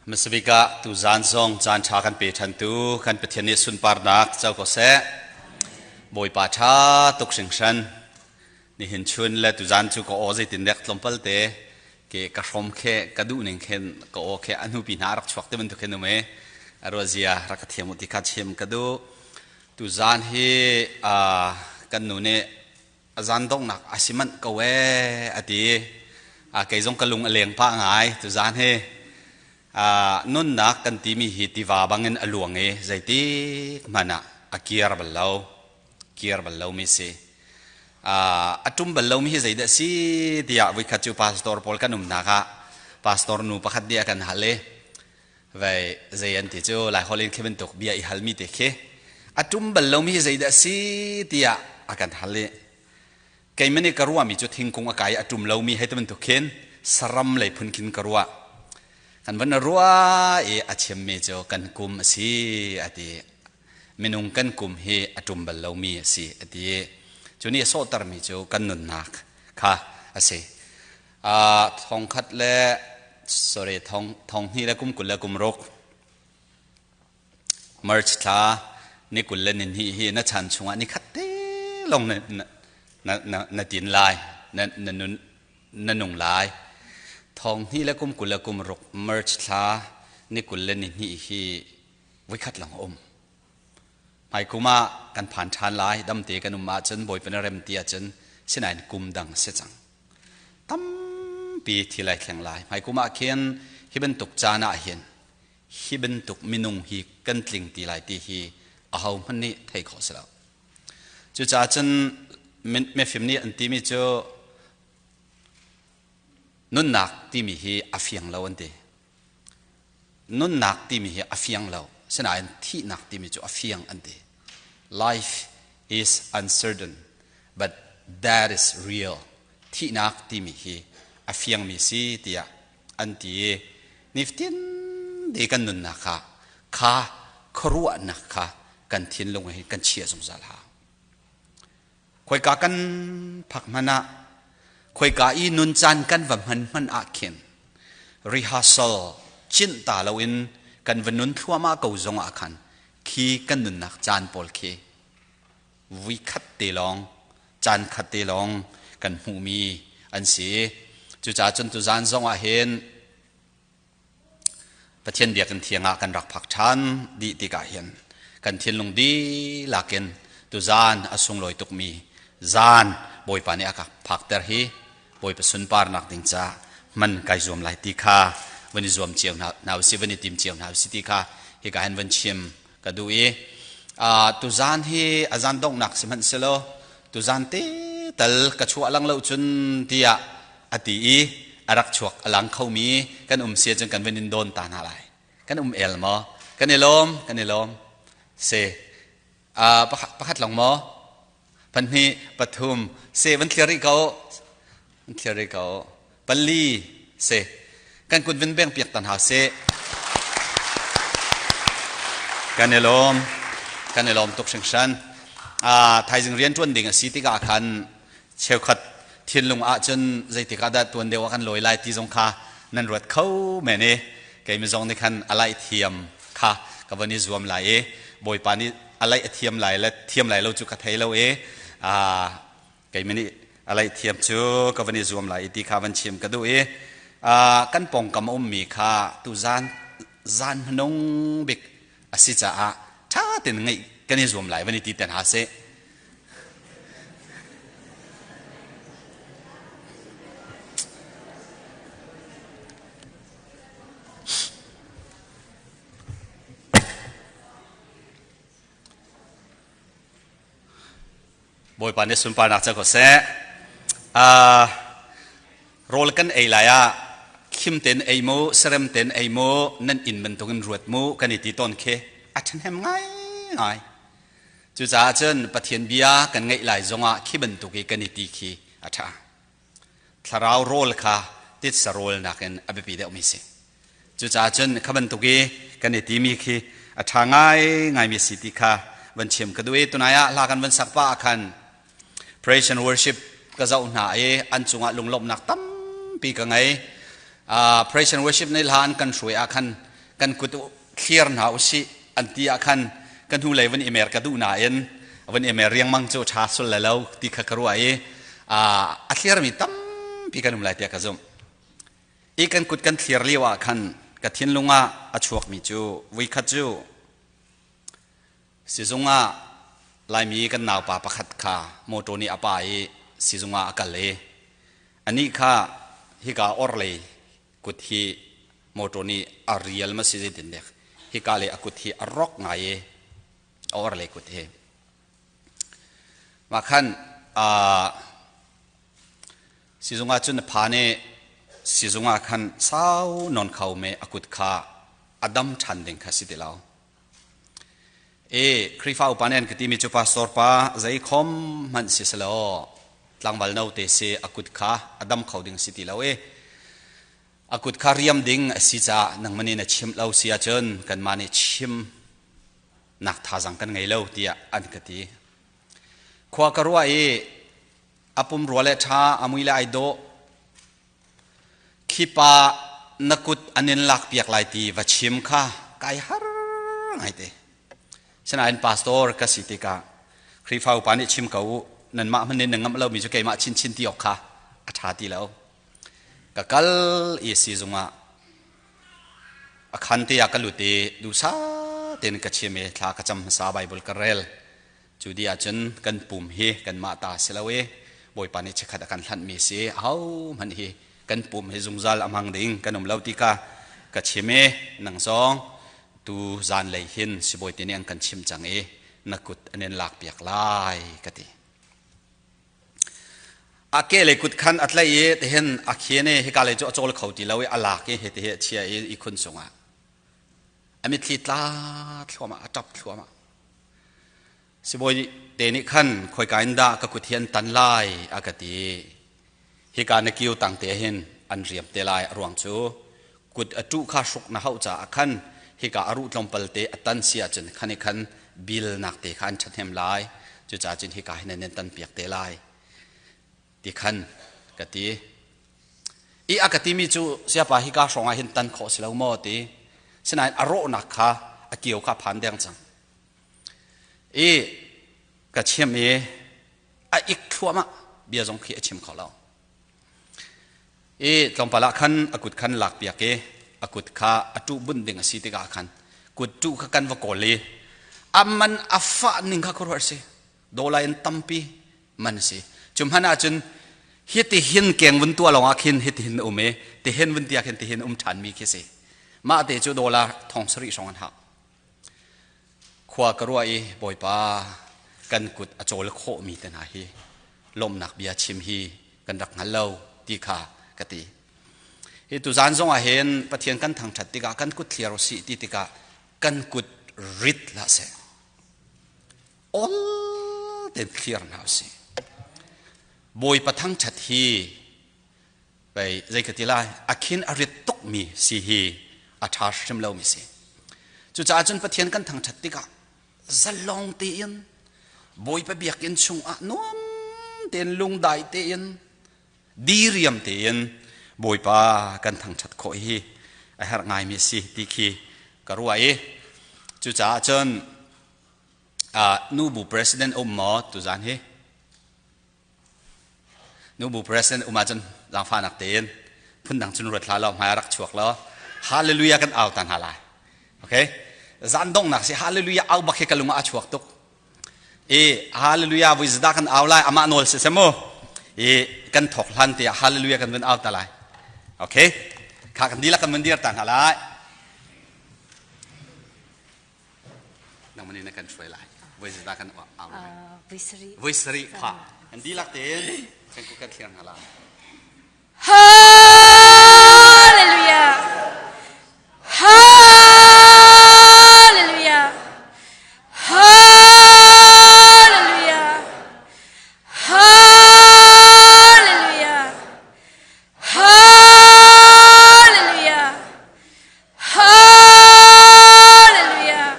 Hmasabik ah tuzaan zong caan ṭha kan pe ṭhantu kan Pathian nih sunparnak co ko seh. Bawipa ṭha tuk hringhran. Nihin chun le tuzaan cu ka aw zeitin dek tlawmpal te ke ka hrom khe ka duh ning khin ka aw khe a hnupi hna a rak chuak te bantuk khin um i a ruazia rak ka thiam u ti kha chim ka duh. Tuzaan hi kan nu nih a zan donghnak a si manh ko ee a ti. Kei zong ka lung a leng pah ngai tuzaan hi. Nunnak kan timi hi tiva bangin a luang i zeitik hmanh ah a kir bal lo. Kir bal lomi si. A ṭum bal lomi hi zeidah si tiah voikhat cu pastor pawl kan umnak ah pastor nu pakhat nih a kan hal i vei zei an ti cu Laiholh in khi bantuk bia i halmi te khi a ṭum bal lomi hi zeidah si tiah a kan hal i keimah nih ka ruahmi cu thingkung a kai i a ṭum lomi hei ti bantuk khin saram lei phun khin ka ruah. Kan van ruah i a chimmi cu kan kum a si a ti. Minung kan kum hi a ṭum bal lomi a si a ti. Cu nih a sawhtermi cu kan nunnak kha a si. Thong khat le sorry thong thong hnih le kum 20 le kum ruk March thla ni 20 le ni hnih hi na chan chungah ni khat te lawng na na na na tin lai na na nun na nung lai. Thong hnih le kum 20 le kum ruk March thla ni 20 le ni hnih hi voikhat lang a um. Hmaikum ah kan phan ṭhan lai damte kan um ahcun Bawipa na rem ti ahcun sinain kum dang si cang. Tampi thil ai thleng lai. Hmaikum ah khin hi bantuk caan ah hin hi bantuk minung hi kan tling ti lai ti hi aho hmanh nih thei khawh si lo. Cucaah cun mifim nih an timi cu nunnak timi hi a fiang lo an ti. Nunnak timi hi a fiang lo. Sinain thihnak timi cu a fiang an ti. Life is uncertain, but that is real. Thihnak timi hi a fiangmi si tiah an ti i nifatin te kan nunnak kha kha khuaruahnak kha kan thinlung hi kan chiah zungzal hau. Khoika kan phak hmanh ah, khoika i nuncan kan va hman hmanh ah khin rehearsal cinh ta loin kan va nun thluahmah ko zong ah khan khi kan nunnak caan pawl khi vui khat te lawng caan khat te lawng kan hmuhmi an si. Cucaah cun tuzaan zong ah hin Pathian biakinn thiang ah kan rak phak ṭhan dih tikah hin kan thinlung dihlak in tuzaan a sunglawi tukmi zaan Bawipa nih a ka phakter hi Bawipa sunparnak ding ca hman kai zuam lai ti kha van i zuam cio hna usih van i tim cio hna usih ti kha hika hin van chim ka duh i tuzaan hi a zan donghnak sihmanhsehlaw tuzaan te tal ka chuah lang lo cun tiah a ti i a rak chuak a lang khomi kan um si ahcun kan van in dawn ta hna lai. Kan um el maw? Kan i lawm, kan i lawm. Se pakhat long maw? Pahnih, pathum, se van thlir rih ko. Van thlir rih ko. Pali, se. Kan kut van beng piak ta hna seh. Kan i lawm. Kan i lawm tuk hringhran. Thaizing rian ṭuan ding a si tikah khan cheukhat thinlung ahcun zeitik ah dah tuan deuh ah kan lawi lai ti zong kha nan ruat kho men i keimi zong nih khan a laih thiam kha ka van i zuam lai i Bawipa nih a laih a thiam lai le thiam lai lo cu ka thei lo i keimi nih a laih thiam cu ka van i zuam lai i ti kha van chim ka duh i kan pawngkam a ummi kha tuzan zan hmanung bik a si caah ṭha tein ngeih kan i zuam lai van i ti te hna sih. Bawipa nih sunparnak ca ko seh. Rawl kan ei lai ah khim ten ei mu, serem ten ei mu, nan inn bantukin ruat mu kan i ti tawn khi a ṭhahnem ngai ngai. Cucaah cun Pathian bia kan ngaih lai zongah khi bantuk i kan i ti khi a ṭha. Thlarau rawl kha titsa rawl nakin a biapi deuhmi si. Cucaah cun kha bantuk i kan i timi khi a ṭha ngai ngaimi si ti kha van chim ka duh i tunai ah hla kan van sak pah ah khan praise and worship ka zoh hna i an cungah lunglawmhnak tampi ka ngei. Praise and worship nih hla an kan hruai ah khan. Kan kut thlir hna usih an ti ah khan ka hnulei vun i mer ka duh nain vun i mer riangmang cu ṭha sul le lo ti kha ka ruah i a thlirmi tampi kan um lai tiah ka zumh. I kan kut kan thlir lio ah khan ka thinlung ah a chuakmi cu voikhat cu sizung ah Laimi kan naupa pakhat kha mawṭaw nih a pa i sizung ah a kal i anih kha hika orhlei kut hi mawṭaw nih a rial ma si zeitin dek hika le a kut hi a rok ngai i a orhlei kut hi mah khan sizung ah cun a phan i sizung ah khan sau nawn kho me a kut kha a dam ṭhan ding kha si ti lo. E Khrihfa upa nih an ka timi cu pastor pa zei khom hmanh si selaw tlangval no te si a kut kha a dam kho ding si ti lo i a kut kha riam ding a si caah nangmah nih na chimh lo si ahcun kanmah nih chim nak thazang kan ngei lo tiah an ka ti. Khua ka ruah i a pumrua le ṭha a mui le ai dawh Khi pa na kut an in lakpiak lai ti va chim kha kai har ngaite. Sinain pastor ka si tikah Khrihfa upa nih chim ko u nanmah hmanh nih na ngamh lomi cu keimah chinchin ti awk kha a ṭha ti lo. Ka kal i sizung ah a khan te ah ka lut i duhsah tein ka chim i thla ka cam hmasa Bible ka rel. Cu dih ahcun kan pum hi kanmah ta si lo i Bawipa nih chikkhat a kan hlanhmi si. Ahohmanh hi kan pum hi zungzal a hmang ding kan um lo ti kha ka chim i nang zong tu zanlei hin sibawi te nih an kan chimh cang i na kut an in lakpiak lai ka ti. A ke le kut khan a tlaih i tihin a khen i hika lei cu a cawl kho ti lo i a lak i hiti hi a chia i ihkhun cungah a mitthli tla thluahmah a ṭap thluahmah. Sibawi te nih khan khoika in dah ka kut hi an tan lai a ka ti. Hika na kiu tang te hin an riam te lai a ruang cu kut a ṭuh kha hruk na hauh caah khan hika a ruh tlawmpal te a tan si ahcun khan i khan bilnak te kha an ṭhahnem lai. Cucaah cun hika hin nan tan piak te lai ti khan ka ti. I a ka timi cu siapa hika hrawng ah hin tan khawh si lo maw ti. Sinain a rawhnak kha a kio kha phan deng cang. I ka chim i a ik thluahmah bia zong khi a chim kho lo. I tlawmpal ah khan a kut khan lakpiak i a kut kha a ṭuh bunh ding a si tikah khan kut ṭuh kha kan va kawl i a man a fah ning kha khuaruah a si. Dawla in tampi man a si. Cu hmanh ahcun hiti hin keng vun tuah lawngah khin hiti hin um i tihin vun tiah khin tihin um ṭhanmi khi si. Mah te cu dawla thong sarih hrawng an hau. Khua ka ruah i Bawipa kan kut a cawl khawhmi te hna hi lawmhnak bia chim hi kan rak hngal lo ti kha ka ti. Hi tuzaan zong ah hin Pathian kan thangṭhat tikah kan kut thliar usih ti tikah kan kut rit hlah seh. Ol tein thliar hna usih. Bawipa thangṭhat hi pei zei ka ti lai a khin a rit tukmi si hi a ṭha hrim lomi si cucaah cun Pathian kan thangṭhat tikah zalong tein Bawipa biakinn chungah nuam tein lungdai tein diriam tein Bawipa kan thangṭhat khawh hi a herh ngaimi si ti khi ka ruah i cucaah cun nubu president um maw tuzan hi Nubu president um ahcun zaangfahnak tein phundang cun ruat hlah law hmai rak chuak law hallelujah kan au ta hna lai. Okay? Zan donghnak si hallelujah au bak hi ka lung ah a chuak tuk. I hallelujah vui zada kan au lai amah nawl si mu. I kan thok hlan te ah hallelujah kan vun au ta lai. Okay? Kha kan dihlak kan vun dir ta hna lai. Nangmah nih na kan hruai lai. Voi zeidah kan au lai? Voi sarih. Voi sarih kha. An dihlak tein kan kut kan thlir hna lai. Hallelujah. Hallelujah. Hallelujah. Hallelujah. Hallelujah. Hallelujah.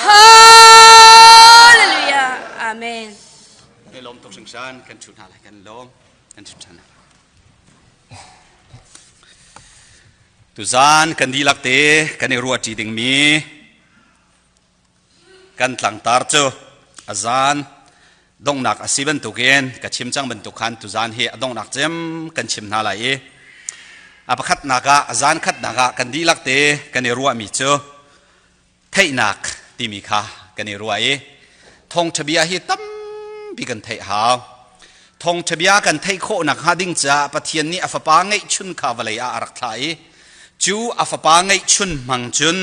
Hallelujah. Amen. Kan lawm tuk hringhran kan ṭhu hna lai kan lawm kan ṭhu ṭhan hna lai. Tuzaan kan dihlak te kan i ruahṭi dingmi kan tlangtar cu a zaan donghnak a si bantukin ka chim cang bantuk khan tuzaan hi a donghnak cem kan chim hna lai i a pakhatnak ah a zaan khatnak ah kan dihlak te kan i ruahmi cu theihnak timi kha kan i ruah i thawngṭha bia hi tampi kan theih hau. Thawngṭha bia kan theih khawh nakhnga ding caah Pathian nih a fapa ngeihchun kha vawlei ah a rak thlah i cu a fapa ngeihchun hmang cun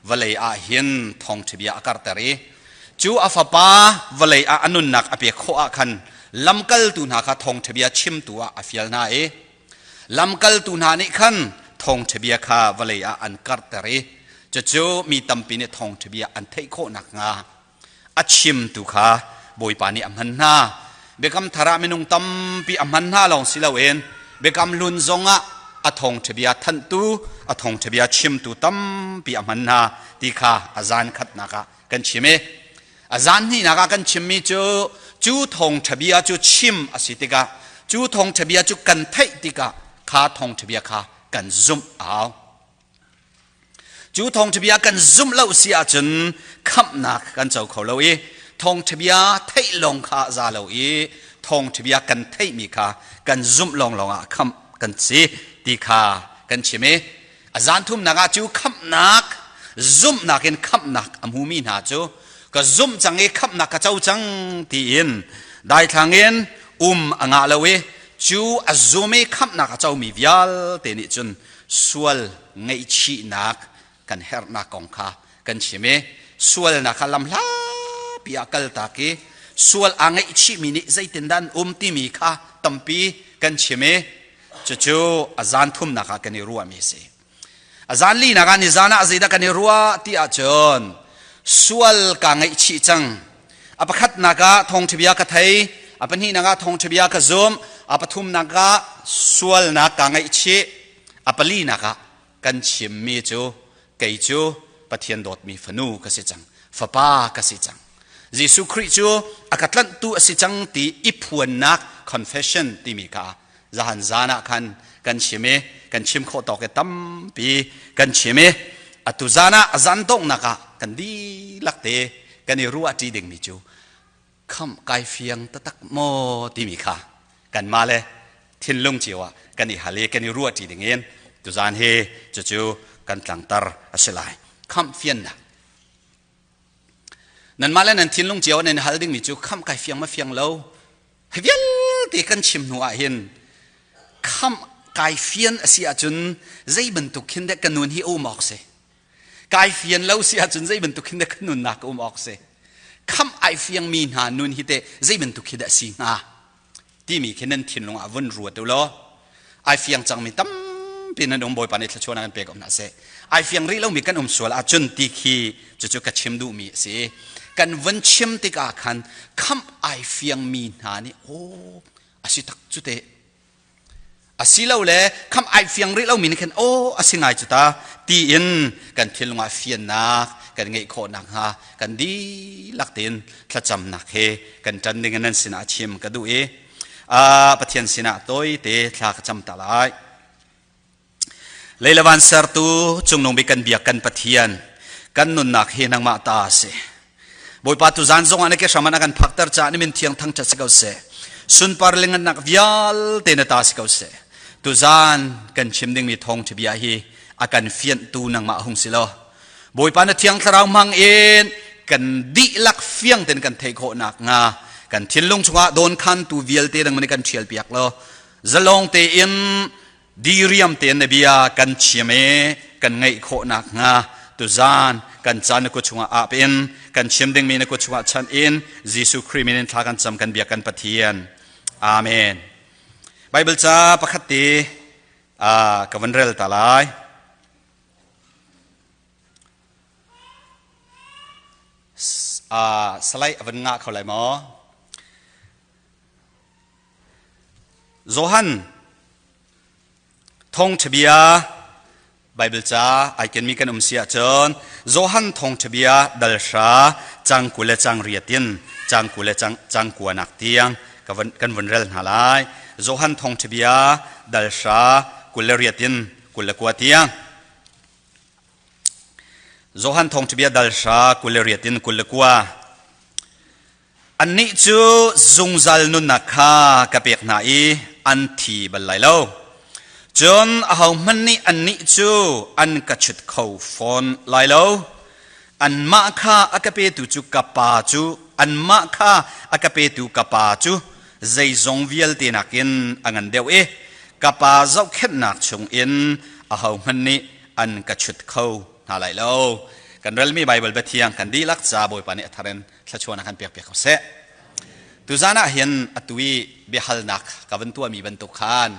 vawlei ah hin thawngṭha bia a karhter i cu a fapa vawlei ah a nunnak a pek khawh ah khan lamkaltu hna kha thawngṭha bia chimtu ah a fial hna i Lamkaltu hna nih khan thawngṭha bia kha vawlei ah an karhter i cucu mi tampi nih thawngṭha bia an theih khawh nakhnga a chimtu kha Bawipa nih a hman hna. Biakam Thar ah minung tampi a hman hna lawng si loin Biakam Hlun zongah a thawngṭha bia thanhtu, a thawngṭha bia chimtu tampi a hman hna ti kha a zan khatnak ah kan chim i A zan hnihnak ah kan chimmi cu cu thawngṭha bia cu chim a si tikah cu thawngṭha bia cu kan theih tikah kha thawngṭha bia kha kan zumh a hau. Cu thawngṭha bia kan zumh lo si ahcun khamhnak kan co kho lo i thawngṭha bia theih lawng kha a za lo i thawngṭha bia kan theihmi kha kan zumh lawnglawng ah khamh kan si ti kha kan chim i A zan thumnak ah cu khamhnak zumhnak in khamhnak a hmumi hna cu ka zumh cang i khamhnak ka co cang tiin daithlang in um a ngah lo i cu a zum i khamhnak a comi vialte nih cun sual ngaihchihnak kan herhnak kong kha kan chim i sualnak kha lamhlapi ah kaltak i sual aa ngaihchihmi nih zeitindah an um timi kha tampi kan chim i Cucu a zan thumnak ah kan i ruahmi a si. A zan linak ah nizan ah zeidah kan i ruah ti ahcun sual kaa ngaihchih cang. A pakhatnak ah thawngṭha bia ka thei, a pahnihnak ah thawngṭha bia ka zum, a pathumnak ah sualnak kaa ngaihchih, a palinak ah kan chimmi cu kei cu Pathian dawtmi fanu ka si cang, fapa ka si cang. Jesuh Khrih cu a ka tlanhtu a si cang ti i phuannak confession timi kha zahan zan ah khan kan chim i kan chim khawh tawk i tampi kan chim i atu zan ah a zan donghnak ah kan dihlak te kan i ruahṭi dingmi cu khamh kai fiang taktak maw timi kha kanmah le thinlung cio ah kan i hal i kan i ruahṭi dingin tuzan hi cucu kan tlangtar a si lai khamh fiannak nanmah le nan thinlung cio nan i hal dingmi cu khamh kai fiang ma fiang lo hi vialte kan chim hnu ah hin khamh kai fian a si ahcun zei bantuk khin deh ka nun hi um awk si kai fian lo si ahcun zei bantuk khin deh ka nunnak um awk si khamh ai fiangmi hna nun hi teh zei bantuk khi dah si hnga timi khi nan thinlung ah vun ruat u law ai fiang cangmi tampi nan um Bawipa nih thluachuahnak an pek om hna seh ai fiang rih lomi kan um sual ahcun ti khi cucu ka chim duhmi a si kan vun chim tikah khan khamh ai fiangmi hna nih aw a si tak cu teh asilole khamh ai fiang rih lomi nih khan aw a si ngai cu ta tiin kan thinlung ah fiannak kan ngeih khawh nakhnga kan dihlak tein thlacamnak he kan ṭan ding in nan sinah chim ka duh i Pathian sinah tawite thla ka cam ta lai. Leilavan sertu cungnung bik kan biak kan Pathian kan nunnak hi nangmah ta a si. Bawipa tu zan zongah na ke hram ah na kan phakter caah na min thiang thangṭhat si ko seh. Sunpar le ngannak vialte na ta si ko seh. Tuzan kan chim dingmi thawngṭha bia hi a kan fianhtu nangmah hung si law Bawipa na thiang thlarau hmang in kan dihlak fiang tein kan theih khawh nakhnga kan thinlung chungah dawnkhantu vialte dang man kan ṭhial piak law zalong tein diriam tein na bia kan chim i kan ngaih khawh nakhnga tuzan kan caan na kut chungah ap in kan chim dingmi na kut chungah chanh in Jesuh Khrih min in thla kan cam kan biak kan Pathian. Amen. Bible ca pakhat te ka van rel ta lai. Salai a van ngah kho lai maw? Johan thawngṭha bia Bible ca ai kenmi kan um si ahcun Johan thawngṭha bia dal hra cang 20 le cang riat in cang 20 le cang kuanak tiang kan vun rel hna lai. Johan thawngṭha bia dal hra 28 in 29 tiang. Johan thawngṭhabia dal hra 28 in 29. Annih cu zungzal nunnak kha ka pek hna i an thi bal lai lo. Cun ahohmanh nih annih cu an ka chut kho fawn lai lo. Anmah kha a ka petu cu ka Pa cu anmah kha a ka petu ka Pa cu zeizong vialte nakin a ngan deuh i ka Pa zohkhenhnak chungin ahohmanh nih an ka chut kho hna lai lo. Kan relmi Baibal biathiang kan dihlak ca Bawipa nih a thar in thluachuahnak kan pek piak ko seh. Tuzan ah hin atu i biahalnak ka van tuahmi bantuk khan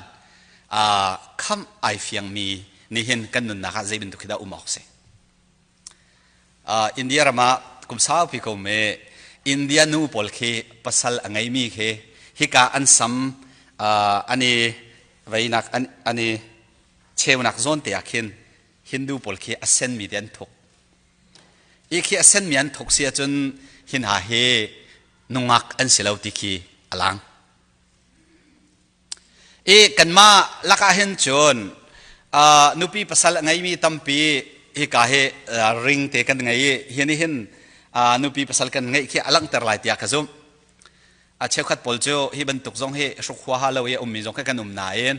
khamh ai fiangmi nihin kan nunnak ah zei bantuk hi dah um awk si. India ram ah kum saupi ko me India nu pawl khi pasal a ngeimi khi hika an sam an i veinak an i cheunak zawn te ah khin Hindu pawl khi a senmi te an thuk. I khi a senmi an thuk si ahcun hi hna hi nungak an si lo ti khi a lang. I kanmah lakah hin cun nupi pasal a ngeimi tampi hika hi ring te kan ngei i hi nih hin nupi pasal kan ngeih khi a langhter lai tiah ka zumh. A cheukhat pawl cu hi bantuk zong hi hruk huaha lo i a ummi zong khi kan um nain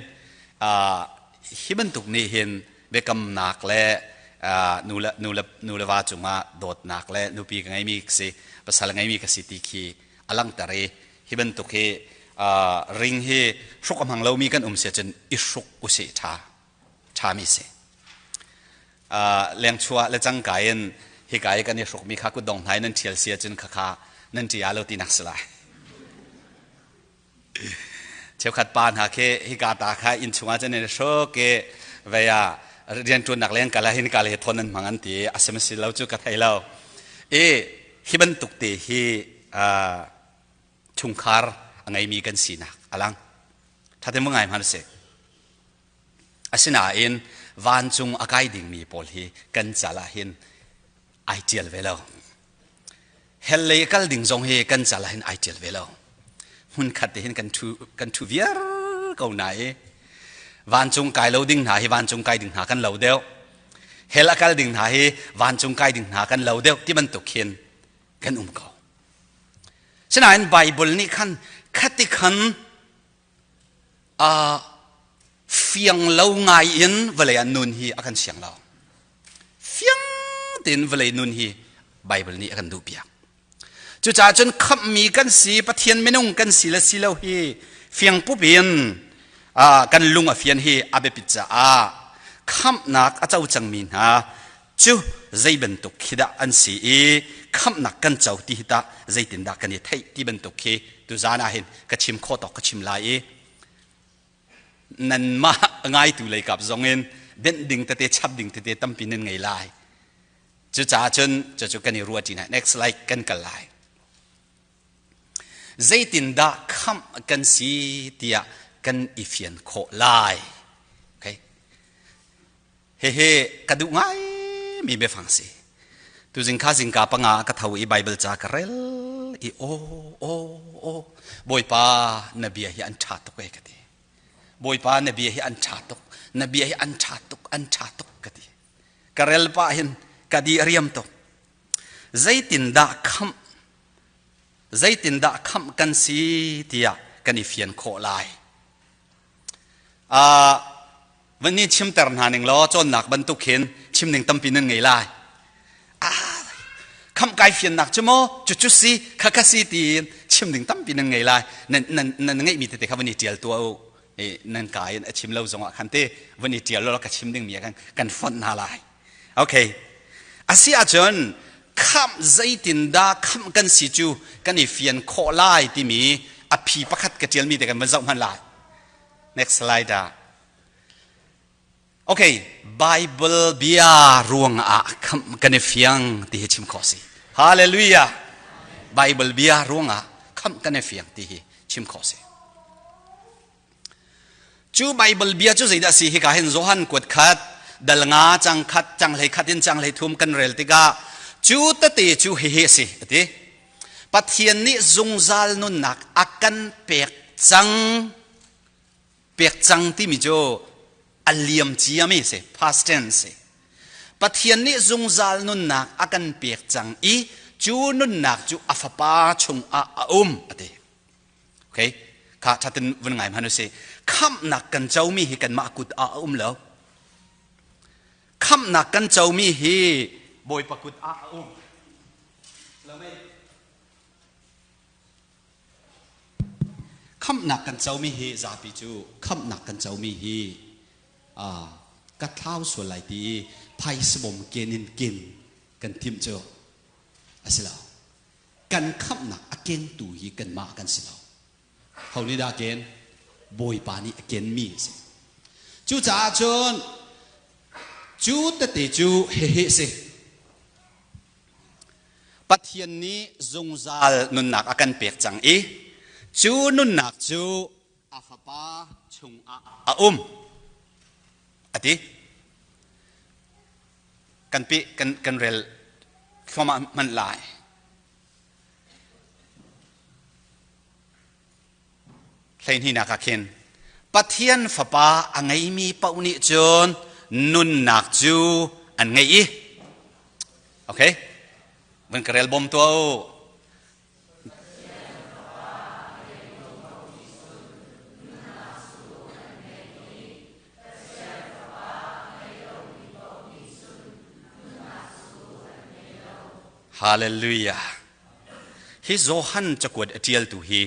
hi bantuk nih hin biakamnak le nu le va cungah dawtnak le nupi ka ngeimi ka si pasal ngeimi ka si ti khi a langhter i hi bantuk hi ring hi hruk a hmang lomi kan um si ahcun i hruk usih ṭha ṭhami si. Lengchuah le cangka in hika i kan i hrukmi kha kutdong hna in nan ṭhial si ahcun khakha nan ṭia lo tinak si lai. Cheukhat pa hna khi hika ta kha inn chungah cun an i hruk i vei ah rianṭuannak leng kal ah hin ka le hi thawn nan hmang an ti a si si lo cu ka thei lo. I hi bantuk te hi chungkhar a ngeimi kan sinak a lang. Ṭhaten ngai hmanh a si. Asinain vancung a kai dingmi pawl hi kan cal ah hin ai ṭial ve lo. Hell lei kal ding zong hi kan cal ah hin ai ṭial ve lo. Hmunkhat te hin kan ṭhu, kan ṭhu viar ko na i vancung kai lo ding hna hi vancung kai ding hna kan lo deuh. Hell a kal ding hna hi vancung kai ding hna kan lo deuh ti bantuk hin kan um ko. Sinain Bible nih khan khati khan fiang lo ngai in vawlei ah nun hi a kan siang lo. Fiang tein vawlei nun hi Bible nih a kan duhpiak. Cucaah cun khamhmi kan si, Pathian minung kan si le si lo hi fiang pup in kan lung a fian hi a biapit caah khamhnak a co cangmi hna cu zei bantuk khi dah an si i khamhnak kan co ti hi tah zeitindah kan i theih ti bantuk khi tuzaan ah hin ka chim khawh tawk ka chim lai i nanmah ngaitu lei kap zong in denh ding tete chap ding tete tampi nan ngei lai. Cucaah cun cucu kan i ruah ṭi hna. Next slide kan kal lai. Zeitindah khamh kan si tiah kan i fian khawh lai? Okay. Hihi ka duh ngaimi biafang si. Tuzing kha zingka panga ka tho i Bible ca ka rel i aw aw aw Bawipa na bia hi an ṭha tuk e ka ti. Bawipa na bia hi an ṭha tuk. Na bia hi an ṭha tuk, an ṭha tuk ka ti. Ka rel pah hin ka di a riam tuk. Zeitindah khamh zeitindah khamh kan si tiah kan i fian khawh lai. Van ni chimter hna ning law cawnnak bantuk hin chim ning tampi nan ngei lai. Ah, khamh kai fiannak cu maw cucu si kha kha si tiin chim ding tampi nan ngei lai. Nan nan nan ngeihmi tete kha van i ṭial tuah u. Nan ka in a chim lo zongah khan te van i ṭial law ka chim dingmi ah khan kan fonh hna lai. Okay. Asi ahcun khamh zeitindah khamh kan si cu kan i fian khawh lai timi a phi pakhat ka ṭialmi te kan van zoh hmanh lai. Next slide ah. Okay, Bible bia ruang ah khamh kan i fiang ti hi chim khawh si. Hallelujah. Bible bia ruang ah khamh kan i fiang ti hi chim khawh si. Cu Bible bia cu zeidah si hika hin Johan kuat khat dal nga cang khat cang hlei khat in cang hlei thum kan rel tikah cu tete cu hihi a si a ti. Pathian nih zungzal nunnak a kan pek cang. Pek cang timi cu A liam ciami si, past tense si. Pathian nih zungzal nunnak a kan pek cang i cu nunnak cu a fapa chungah a um a ti. Okay? Kha thatin vun ngai hmanh usih. Khamhnak kan comi hi kanmah kut ah a um lo. Khamhnak kan comi hi Bawipa kut ah a um. Khamhnak kan comi hi zapi cu khamhnak kan comi hi ka thlau sual lai ti i phaisabawm ken in ken kan timh cu a si lo. Kan khamhnak a kengtu hi kanmah kan si lo. Ho nih dah ken? Bawipa nih a kenmi a si. Cucaah cun cu tete cu hehe si. Pathian nih zungzal nunnak a kan pek cang i cu nunnak cu a Fapa chungah a um a ti. Kan pi kan kan rel thluahmah hmanh lai. Hleihnihnak ah khin Pathian Fapa a ngeimi paoh nih cun nunnak cu an ngei i okay van ka rel bawm tuah u. Hallelujah. Hi Johan cakuat a ṭialtu hi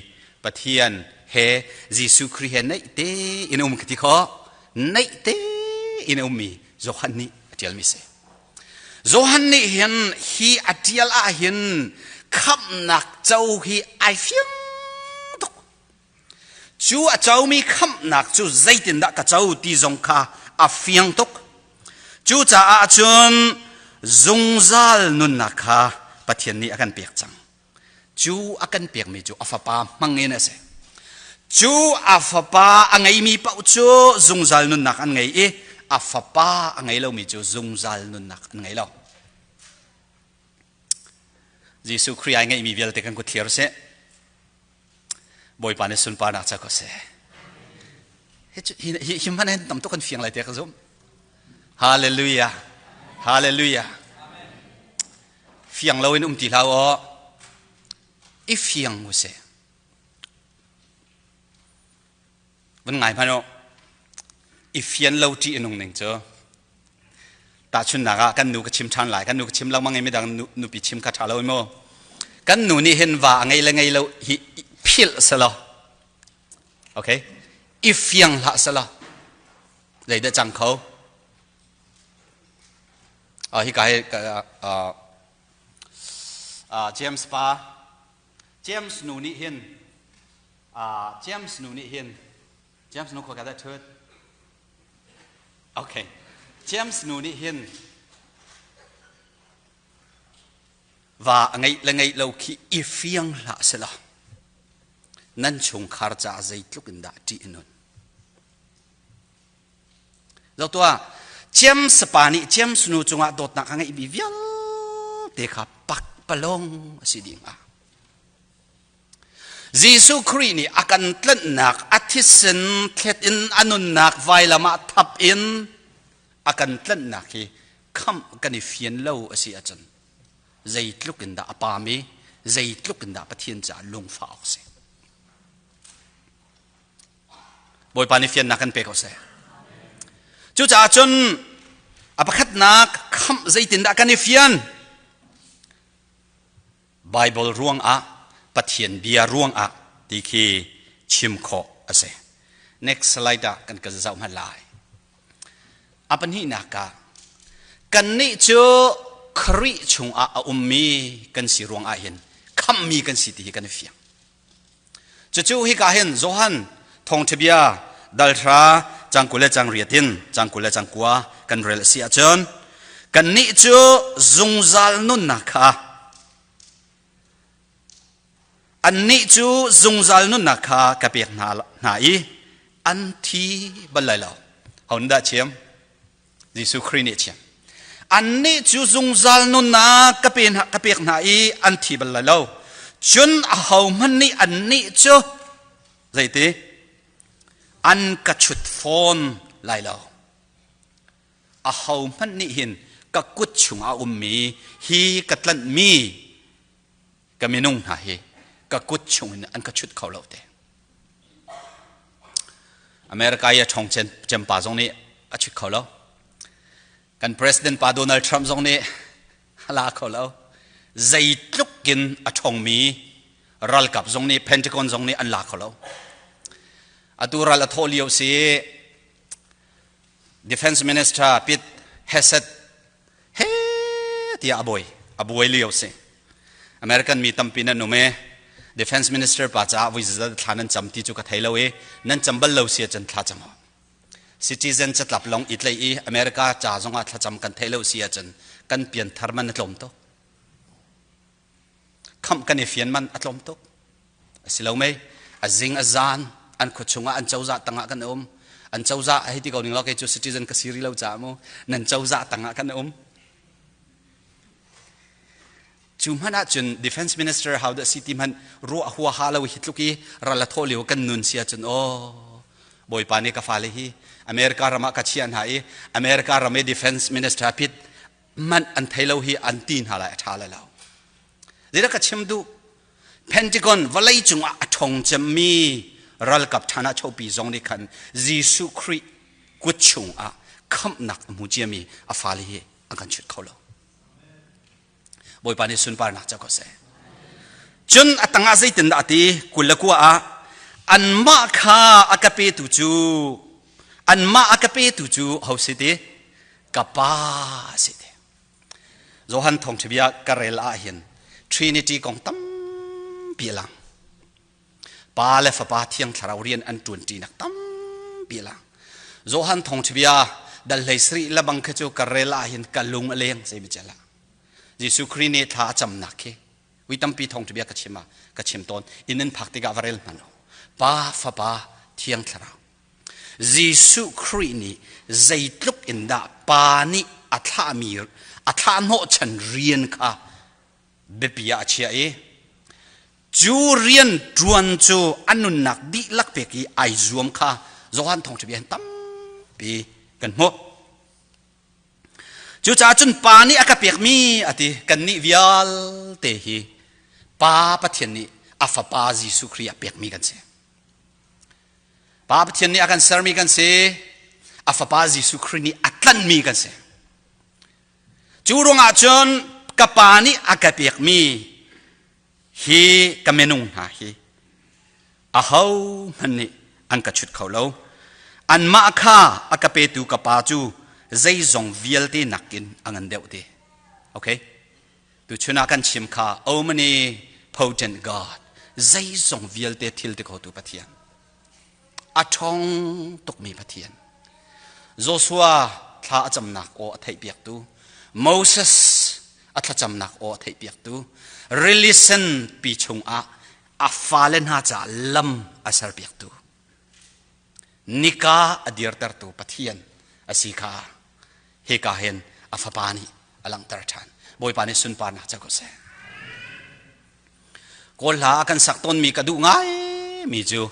Pathian he Jesuh Khrih he naih tein um ka ti khawh. Naih tein a ummi Johan nih a ṭialmi si. Johan nih hin hi a ṭial ahhin khamhnak co hi ai fiang tuk. Cu a comi khamhnak cu zeitindah ka co ti zong kha a fiang tuk. Cucaah cun zungzal nunnak kha Pathian nih a kan pek cang. Cu a kan pekmi cu a fapa hmang in a si. Cu a fapa a ngeimi paoh cu zungzal nunnak an ngei i a fapa a ngei lomi cu zungzal nunnak an ngei lo. Jesuh Khrih ai ngeihmi vialte kan kut thlir sih. Bawipa nih sunparnak ca ko seh. Hi hi hman hin tam tuk kan fiang lai te ka zum. Hallelujah. Hallelujah. Fiang lo in um ti hlah aw. I fiang u sih. Van ngai hmanh u. I fian lo ṭih a nung ning cu. Tahchunhnak ah kan nu ka chim ṭhan lai. Kan nu ka chim lengmang i midang nupi chim kha ṭha lo i mu. Kan nu nih hin va a ngei le ngei lo hi philh selaw. Okay? I fiang hlah selaw. Zeidah cang kho? Hika hi James pa James nu nih hin James nu nih hin James nu khua ka dah ṭhut Okay James nu nih hin va a ngeih le ngeih lo khi i fiang hlah selaw nan chungkhar caah zeitluk in dah ṭih a nun Zoh tuah, James pa nih James nu cungah dawtnak a ngeihmi vialte kha pakpalawng a si ding ah. Jesuh Khrih nih a kan tlanhnak a thisen thlet in a nunnak vailam ah thap in a kan tlanhnak hi khamh kan i fian lo a si ahcun zeitluk in dah a pam i zeitluk in dah Pathian caah lungfah awk si. Bawipa nih fiannak kan pe ko seh. Cucaah cun a pakhatnak khamh zeitindah kan i fian? Bible ruangah Pathian bia ruangah ti khi chim khawh a si. Next slide ah kan kan zoh hmanh lai. A pahnihnak ah kannih cu Khrih chungah a ummi kan si ruangah hin khamhmi kan si ti hi kan i fiang. Cucu hika hin Johan thawngṭhabia dalhra cang 20 le cang riat in cang 20 le cang kua kan rel a si ahcun kannih cu zungzal nunnak kha annih cu zungzal nunnak kha ka pek hna, hna i an thi bal lai lo. Ho dah chim? Jesuh Khrih nih a chim. Annih cu zungzal nunnak ka pe hna, ka pek hna i an thi bal lai lo. Cun ahohmanh nih annih cu zeiti an ka chut fawn lai lo. Aho hmanh nih hin ka kut chungah a ummi hi ka tlanhmi ka minung hna hi ka kut chungin an ka chut kho lo te. America i a ṭhawng cem pa zong nih a chut kho lo. Kan president pa Donald Trump zong nih a la kho lo. Zeitluk in a ṭhawngmi ralkap zong nih Pentagon zong nih an la kho lo. Atu ral a thawh lio si Defense Minister Pete Hegseth he tiah a buai a buai lio si. American mi tampi nan um e Defense Minister pa caah voi zazat thla nan cam ti cu ka thei lo i nan cam bal lo si ahcun thla cam citizen catlap lawng i tlaih i America ca zongah thlacam kan theih lo si ahcun kan pianthar man a tlawm tuk. Khamh kan i fian man a tlawm tuk. A si lo mei? A zing a zan an khua chungah an cozah tangah kan um. An cozah hei ti ko ning law kei cu citizen ka si rih lo caah mu nan cozah tangah kan um. Cu hmanh ahcun defense minister how dah si ti hmanh ruah huaha lo hi tluk i ral a thawh lio kan nun si ahcun aw Bawipa nih ka fale hi America ram ah ka chiah hna i America ram i defense minister pit manh an thei lo hi an ti hna lai a ṭha lai lo. Zeidah ka chim duh? Pentagon vawlei cungah a ṭhawng cemmi ralkap ṭhan ah chopi zong nih khan Jesuh Khrih kut chungah khamhnak a hmu ciami a fale hi an kan chut kho lo. Bawipa nih sunparnak co ko seh. Cun a tangah zeitindah a ti? 29 ah anmah kha a ka petu cu anmah a ka petu cu ho si ti? Ka pa si ti. Johan thawngṭhabia ka rel ah hin Trinity kong tampi a lang. Pa le Fapa Thiang Thlarau rian an ṭuanṭinak tampi a lang. Johan thawngṭhabia dal hlei sarih lebang khi cu ka rel ah hin ka lung a leng zei mi ah. Jesuh Khrih nih thla a camnak khi vui tampi thawngṭhabia ka chim ah ka chim tawn. Inn in phak tikah va rel hmanh u. Pa, Fapa, Thiang Thlarau. Jesuh Khrih nih zeitluk in dah Pa nih a thlahmi a thlah hnawhchan rian kha biapi ah a chiah i cu rian ṭuan cu a nunnak dihlak pek i ai zuam kha Johan thawngṭha bia hin tampi kan hmuh. Cucaah cun Pa nih a ka pekmi a ti kannih vialte hi Pa Pathian nih a Fapa Jesuh Khrih a pekmi kan si. Pa Pathian nih a kan sermi kan si. A Fapa Jesuh Khrih nih a tlanhmi kan si. Cu ruangah cun ka pa nih a ka pekmi hi ka minung hna hi ahohmanh nih an ka chut kho lo. Anmah kha a ka petu ka pa cu zeizong vialte nakin a ngan deuh ti. Okay? Tuchun ah kan chim kha omnipotent God, zeizong vialte thil ti khotu Pathian. A ṭhawng tukmi Pathian. Joshua thla a camnak aw a theihpiaktu, Moses a thlacamnak aw a theihpiaktu, rili sen pi chungah a fale hna caah lam a serpiaktu, nika a dirtertu Pathian a si kha hika hin a fapa nih a langhter ṭhan. Bawipa nih sunparnak co ko seh. Kawl hla a kan sak tawnmi ka duh ngaimi cu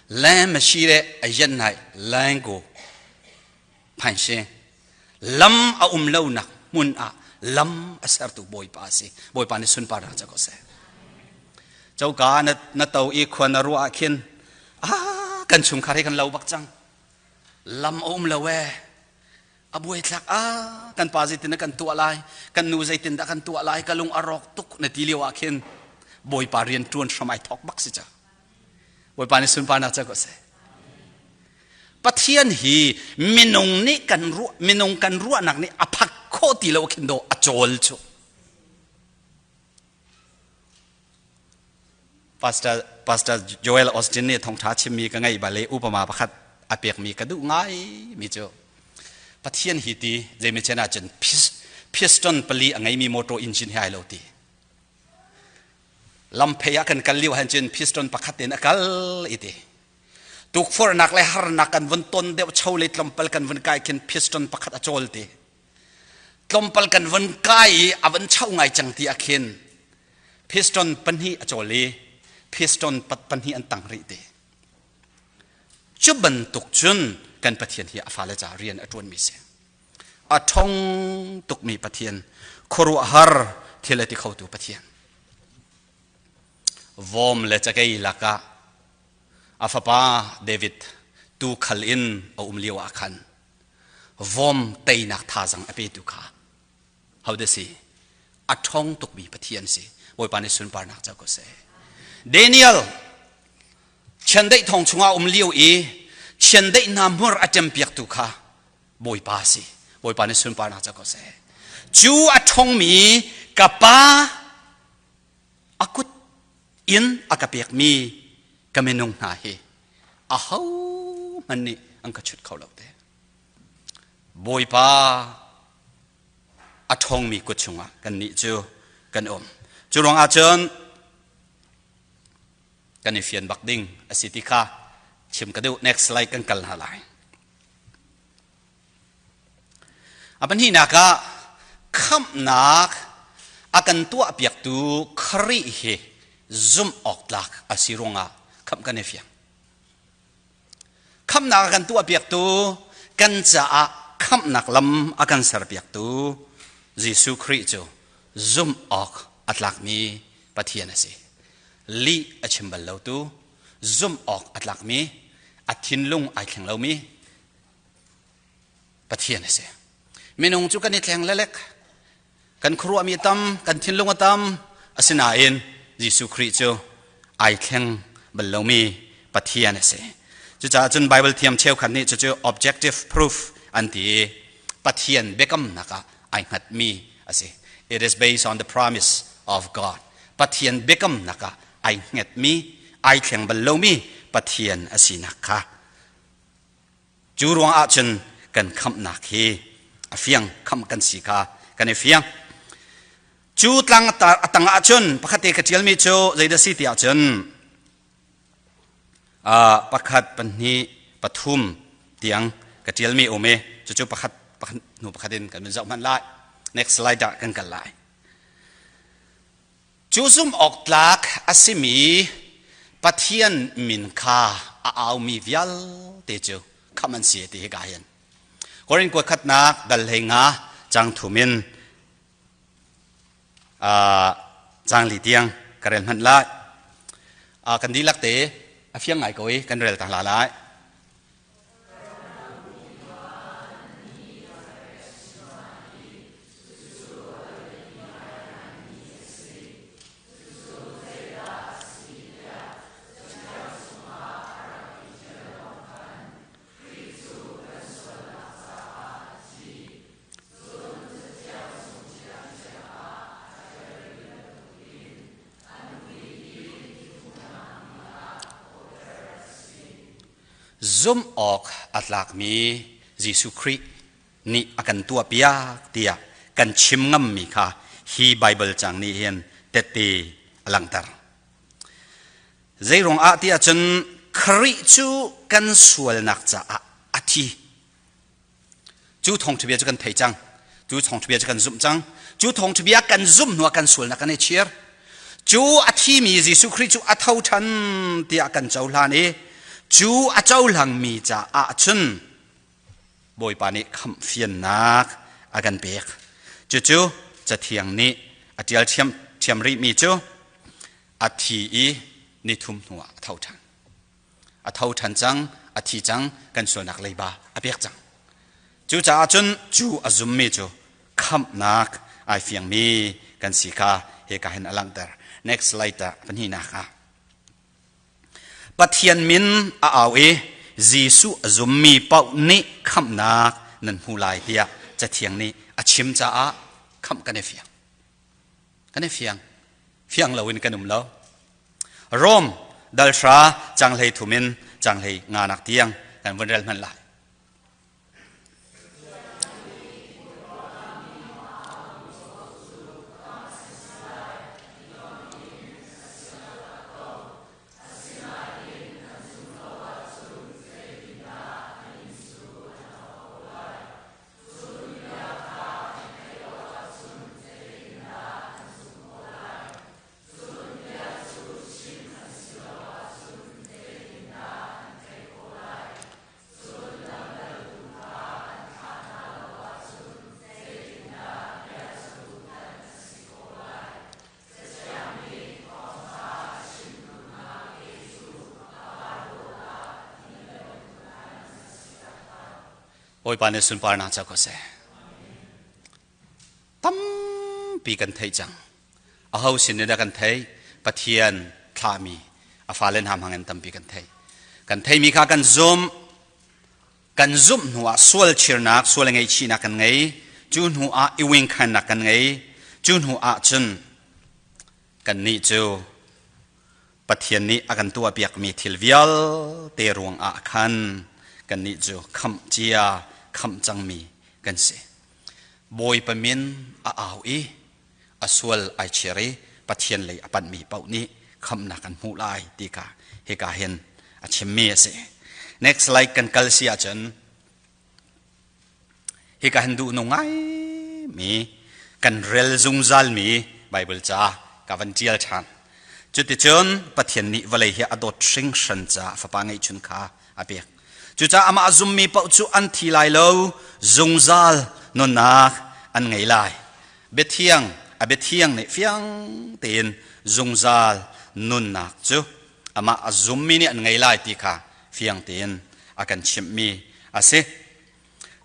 Lam a si le a yen nai lango phan si lam a um lonak hmun ah lam a sertu Bawipa a si. Bawipa nih sunparnak co ko seh. Coka na, na to i khua na ruah ah khin ah kan chungkhar hi kan lo bak cang. Lam a um lo ee. A buaithlak ah kan pa zeitin dah kan tuah lai kan nu zeitin dah kan tuah lai ka lung a rawk tuk na ti lio ah khin Bawipa rian ṭuan hram ai thawk bak si ca Bawipa nih sunparnak ca ko seh Pathian hi minung nih kan ruah minung kan ruahnak nih a phak khawh ti lo khin do a cawl cu Pastor Pastor Joel Austin nih thawngṭha chimmi ka ngaih bal i upama pakhat a pekmi ka duh ngaimi cu Pathian hi ti zeimi cen ahcun piston pali a ngeimi motor engine he ai lo ti. Lamphei ah kan kal lio han cun piston pakhat in a kal i ti. Tukforhnak le harnak kan vun ton deuh cho le tlawmpal kan vun kai khin piston pakhat a cawl ti. Tlawmpal kan vun kai i a vun cho ngai cang ti ah khin piston pahnih a cawl i piston pahnih an tang rih te. Cu bantuk cun kan Pathian hi a fale caah rian a ṭuanmi si. A ṭhong tukmi Pathian, khuaruahhar thil a ti khotu Pathian. Vom le cakei lakah a fapa David tuukhal in a um lio ah khan vom teinak thazang a petu kha hodah si? A ṭhong tukmi Pathian si. Bawipa nih sunparnak co ko seh. Daniel chiandeih thong chungah um lio i chiandeih hna hmur a ṭempiaktu kha Bawipa si. Bawipa nih sunparnak co ko seh. Cu a ṭhongmi ka pa a kut in a ka pekmi ka minung hna hi ahohmanh nih an ka chut kho lo te. Bawipa a ṭhawngmi kut chungah kannih cu kan um. Cu ruangah cun kan i fian bak ding a si ti kha chim ka duh. Next slide kan kal hna lai. A pahnihnak ah khamhnak a kan tuahpiaktu Khrih hi zumh awk tlak a si ruangah khamh kan i fiang. Khamhnak a kan tuahpiaktu kan caah khamhnak lam a kan serpiaktu Jesuh Khrih cu zumh awk a tlakmi Pathian a si. Lih a chim bal lotu, zumh awk a tlakmi, a thinlung ai thleng lomi Pathian a si. Minung cu kan i thleng lelek, kan khuaruahmi a tam, kan thinlung a tam, asinain Jesuh Khrih cu ai thleng bal lomi Pathian a si. Cucaah cun Bible thiam cheukhat nih cucu objective proof an ti i Pathian biakamnak ah ai hngatmi a si. It is based on the promise of God. Pathian biakamnak ah ai hngetmi, ai thleng bal lomi Pathian a sinak kha Cu ruang ahcun kan khamhnak hi a fiang, khamh kan si kha kan i fiang. Cu tlang a tang ahcun pakhat te ka ṭialmi cu zeidah si ti ahcun pakhat, pahnih, pathum tiang ka ṭialmi um i cucu pakhat, pakhat hnu pakhat in kan vun zoh hmanh lai. Next slide ah kan kal lai. Cu zumh awk tlak a simi Pathian min kha a aumi vialte cu khamh an si ti hika hin. Korin kuat khatnak dal hlei nga cang thum in cang li tiang ka rel hmanh lai. Kan dihlak te a fiang ngai ko i kan rel ta hla lai. Zumh awk a tlakmi Jesuh Khrih nih a kan tuahpiak tiah kan chim ngammi kha hi Baibal cang nih hin tette a langhter. Zeiruang ah tiah cun Khrih cu kan sualnak caah a thi. Cu thawngṭha bia cu kan thei cang. Cu thawngṭha bia cu kan zumh cang. Cu thawngṭha bia kan zumh hnuah kan sualnak kan i chir. Cu a thimi Jesuh Khrih cu a tho ṭhan tiah kan cohlan i cu a cohlangmi caah cun Bawipa nih khamhfiannak a kan pek. Cucu Cathiang nih a ṭial ṭhiam rihmi cu a thi i nithum hnuah a tho ṭhan. A tho ṭhan cang, a thi cang, kan sualnak leiba a pek cang. Cucaah cun cu a zummi cu khamhnak ai fiangmi kan si kha hika hin a langhter. Next slide ah pahnihnak ah. Pathian min a au i Jesuh a zummi paoh nih khamhnak nan hmu lai tiah Cathiang nih a chim caah khamh kan i fiang. Kan i fiang. Fiang loin kan um lo. Rom dalhra canghlei thum in canghlei nganak tiang kan vun rel hmanh lai. Bawipa nih sunparnak co ko seh. Tampi kan theih cang. Aho sin in dah kan theih? Pathian thlahmi a fale hna hmang in tampi kan theih. Kan theimi kha kan zumh. Kan zumh hnuah sual chirnak, sual ngaihchihnak kan ngei. Cu hnu ah i wingkhannak kan ngei. Cu hnu ah cun kannih cu Pathian nih a kan tuahpiakmi thil vialte ruangah khan kannih cu khamh cia, khamh cangmi kan si. Bawipa min a au i a sual ai chir i Pathian lei a panhmi paoh nih khamhnak an hmuh lai ti kha hika hin a chimmi a si. Next slide kan kal si ahcun hika hin duh nung ngaimi kan rel zungzalmi Bible ca ka van ṭial ṭhan. Cuticun Pathian nih vawlei hi a dawt hringhran caah fapa ngeihchun kha a pek. Cucaah amah a zummi paoh cu an thi lai lo, zungzal nunnak an ngei lai. Biathiang, a biathiang nih fiang tein zungzal nunnak cu amah a zummi nih an ngei lai ti kha fiang tein a kan chimhmi a si.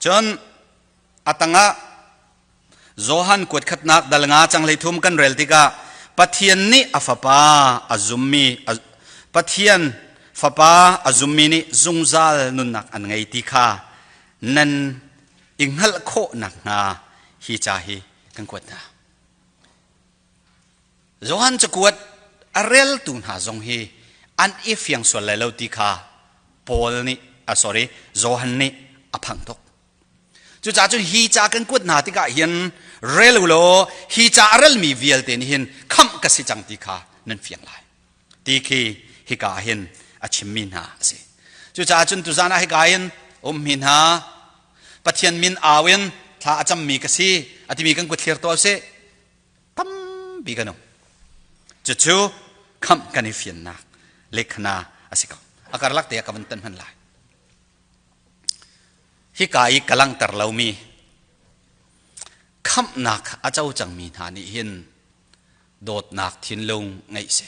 Cun a tangah Johan kuat khatnak dal nga cang hlei thum kan rel tikah Pathian nih a fapa a zummi Pathian fapa a zummi nih zungzal nunnak an ngei ti kha nan i hngalh khawh nakhnga hi ca hi kan kuat hna. Johan cakuat a reltu hna zong hi an i fiang sual lai lo ti kha Paul nih a sorry Johan nih a phang tuk. Cucaah cun hi ca kan kuat hna tikah hin rel u law hi ca a relmi vialte nih hin khamh ka si cang ti kha nan fiang lai ti khi hika ah hin a chimmi hna a si. Cucaah cun tuzan ah hika hin ummi hna Pathian min au in thla a cammi ka si a timi kan kut thlir tuah usih. Tampi kan um. Cucu khamh kan i fiannak lekhana a si ko. A karlak te ah ka van tan hman lai. Hika i ka langhter lomi khamhnak a co cangmi hna nih hin dawtnak thinlung ngeih si.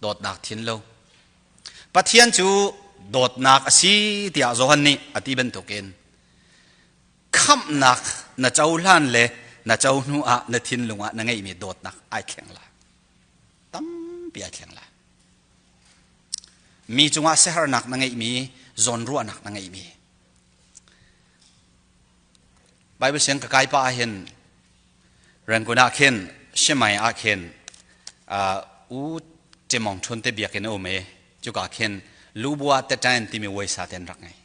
Dawtnak thinlung. Pathian cu dawtnak a si tiah Johan nih a ti bantukin khamhnak na cohlan le na co hnu ah na thinlung ah na ngeihmi dawtnak ai thleng lai. Tampi ai thleng lai. Mi cungah siaherhnak na ngeihmi, zawnruahnak na ngeihmi. Bible siang ka kai pa ah hin Rangoon ah khin Shemai ah khin U Cemong Thun te biakinn a um i cuka khin Lubua Tetan timi waisa te an rak ngei.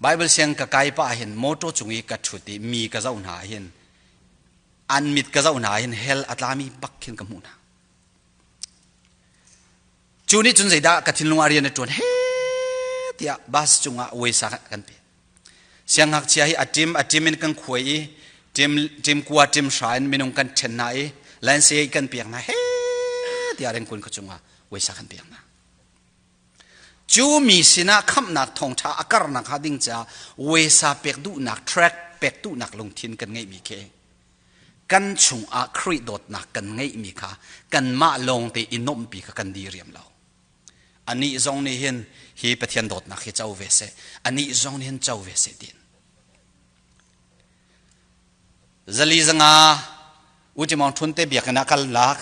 Bible siang ka kai pa hin motor cung i ka ṭhut i mi ka zoh hna hin an mit ka zoh hna hin hell a tlami bak khin ka hmuh hna. Cu nih cun zeidah ka thinlung ah rian a ṭuan he tiah bus cungah weisa kan pe. Siangngakchia hi a ṭim a ṭim in kan khuai i ṭim ṭim kua ṭim hra in minung kan ṭhen hna i lanse kan pek hna he tiah rengkun ka cungah weisa kan pek hna. Cu mi sinah khamhnak thawngṭha a karnak hnga ding caah weisa pek duhnak track pek duhnak lungthin kan ngeihmi khi kan chungah Khrih dawtnak kan ngeihmi kha kanmah lawngte i nuamhpi kha kan diriam lo. Anih zong nih hin hi Pathian dawtnak hi co ve seh. Anih zong nih hin co ve seh tiin. Zali zanga Utimong Thun te biakinn ah kan lak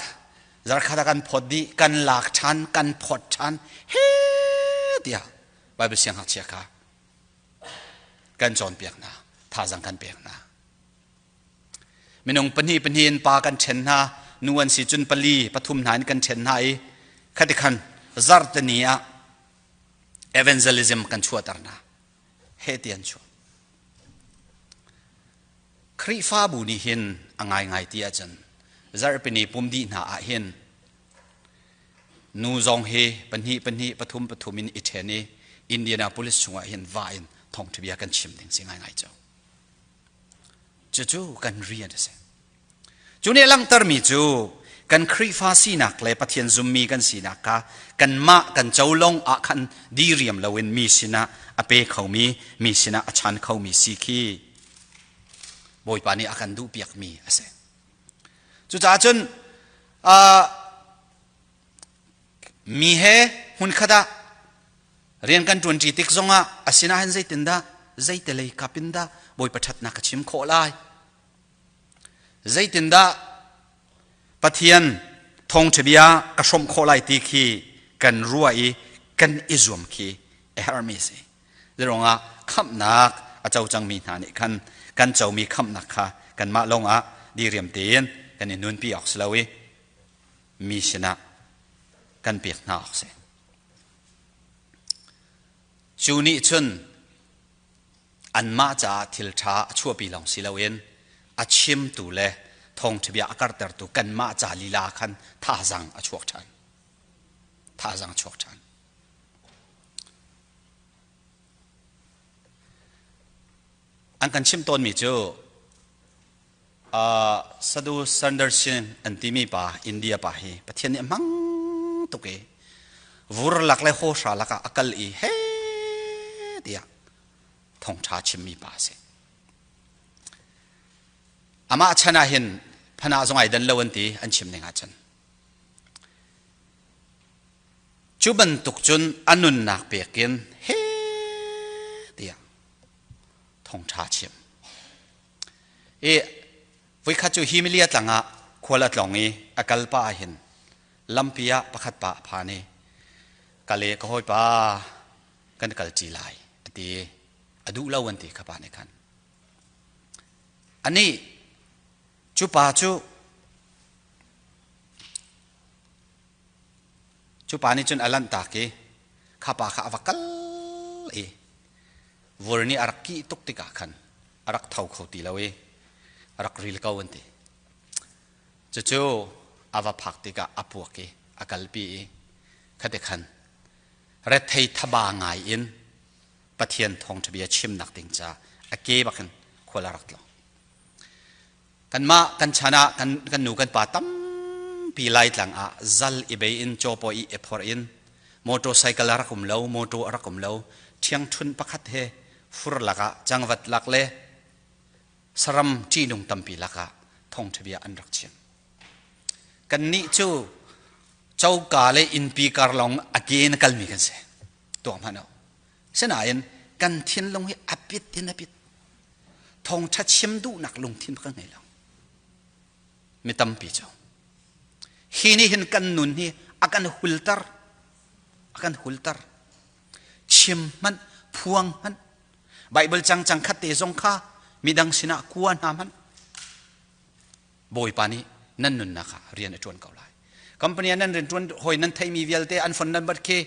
zarkhat ah kan phawt dih kan lak ṭhan kan phawt ṭhan he tiah Bible siangngakchia kha kan cawnpiak hna thazang kan pek hna. Minung pahnih pahnih in pa kan ṭhen hna, nu an si cun pali pathum hna in kan ṭhen hna i khati khan zarhteni ah evangelism kan chuahter hna. He ti an chuah. Khrihfabu nih hin a ngaingai ti ahcun zarhpini pum dih hna ah hin nu zong hi pahnih pahnih pathum pathum in i ṭhen i Indianapolis chungah hin va in thawngṭha bia kan chim ding si ngaingai cu. Cucu kan rian a si. Cu nih a langhtermi cu kan Khrihfa sinak le Pathian zummi kan sinak kha kanmah kan co lawng ah khan diriam loin mi sinah a pe khomi, mi sinah a chan khomi si khi Bawipa nih a kan duhpiakmi a si. Cucaah cun mi he hmunkhat ah Rian kan ṭuanṭi tik zongah asinain zeitindah zeite lei kap in dah Bawipa ṭhatnak ka chim khawh lai? Zeitindah Pathian thawngṭha bia ka hrawmh khawh lai ti khi kan ruah i kan i zuam khi a herhmi a si. Zeiruangah khamhnak a co cangmi hna nih khan kan comi khamhnak kha kanmah lawngah diriam tein kan i nunpi awk si lo i mi sinah kan pek hna awk si. Cu nih cun anmah caah thil ṭha a chuahpi lawng si loin a chimtu le thawngṭha bia a kartertu kanmah ca lila khan thazaang a chuak ṭhan. Thazaang a chuak ṭhan. An kan chimh tawnmi cu Sadhu Sundar Singh an timi pa India pa hi Pathian nih a hmang tuk i vur lak le hawhra lakah a kal i he tiah thawngṭha chimmi pa a si. Amah chan ah hin phana zong ai dan lo an ti an chim ning ahcun. Cu bantuk cun a nunnak pek in he tiah thawngṭha chim. I voikhat cu Himalaya tlang ah khual a tlawng i a kal pah ah hin lampi ah pakhat pa a phan i kale ka hawipa kan kal ṭi lai a ti. A duh lo an ti kha pa nih khan. Anih cu pa cu Cu pa nih cun a lanhtak i kha pa kha a va kal i vur nih a rak kih tuk tikah khan a rak tho kho ti lo i a rak ril ko an ti. Cucu a va phak tikah a puak i a kalpi i khati khan rethei thaba ngai in Pathian thawngṭha bia chimnak ding ca a ke bak in khual a rak tlawng. Kanmah kan chan ah kan, kan nu kan pa tampi Laitlang ah zal i bei in cawpaw i ephor in motorcycle a rak um lo, motor a rak um lo, ṭhiangṭhunh pakhat he fur lakah cangvat lak le saram ṭihnung tampi lakah thawngṭha bia an rak chim. Kannih cu coka le innpi kar lawng a ke in a kalmi kan si. Tuak hmanh u. Sinain kan thinlung hi a pit in a pit. Thawngṭha chim duhnak lungthin ka ngei lo. Mi tampi cu. Hi nih hin kan nun hi a kan hulter. A kan hulter. Chim hmanh, phuang hmanh, Bible cang cang khat te zong kha midang sinah kua hna hmanh. Bawipa nih nan nunnak ah rian a ṭuan ko lai. Company ah nan rian ṭuan hawi nan theimi vialte an phone number khi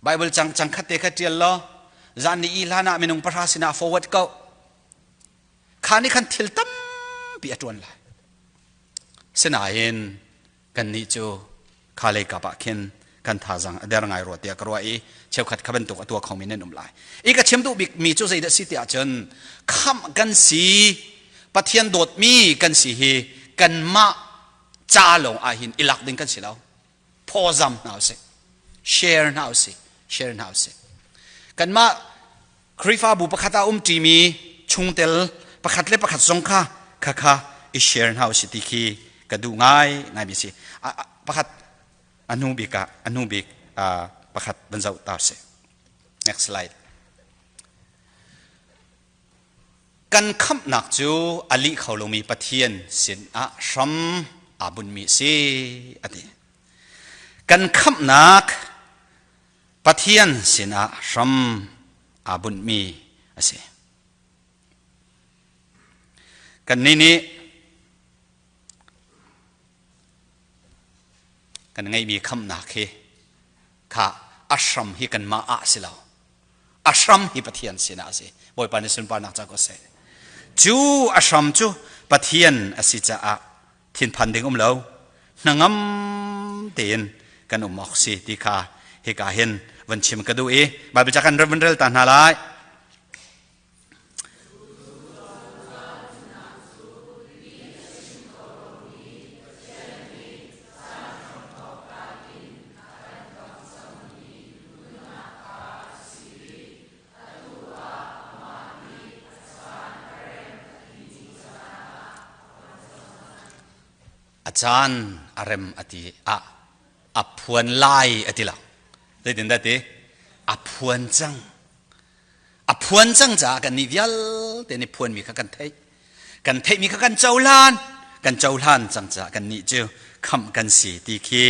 Bible cang cang khat te kha ṭial law zan ni i hlan ah minung pahra sinah forward ko. Kha nih khan thil tampi a ṭuan lai. Sinain kannih cu kha lei kap ah khin kan thazang a der ngai rua tiah ka ruah i cheukhat kha bantuk a tuah khomi nan um lai. I ka chim duh bikmi cu zeidah si tiah cun khamh kan si Pathian dawtmi kan si hi kanmah ca lawng ah hin i lak ding kan si lo. Phawzam hna usih. Share hna usih. Share hna usih. Kanmah Khrihfabu pakhat ah umṭimi chungtel pakhat le pakhat zong kha khakha i share hna usih ti khi ka duh ngai ngaimi si. Pakhat a hnu bik ah a hnu bik pakhat van zoh ta usih. Next slide. Kan khamhnak cu a lih kho lomi Pathian sinah hram aa bunhmi a si a ti. Kan khamhnak Pathian sinah hram aa bunhmi a si. Kannih nih kan ngeihmi khamhnak hi kha a hram hi kanmah ah si lo. A hram hi Pathian sinah a si. Bawipa nih sunparnak ca ko seh. Cu a hram cu Pathian a si caah thinphan ding um lo. Hnangam tein kan um awk si ti kha hika hin van chim ka duh i Bible ca kan van rel ta hna lai. A caan a rem a ti ah a phuan lai a ti lo. Zeitin dah ti? A phuan cang. A phuan cang caah kannih vialte nih phuanmi kha kan theih. Kan theihmi kha kan cohlan. Kan cohlan cang caah kannih cu khamh kan si ti khi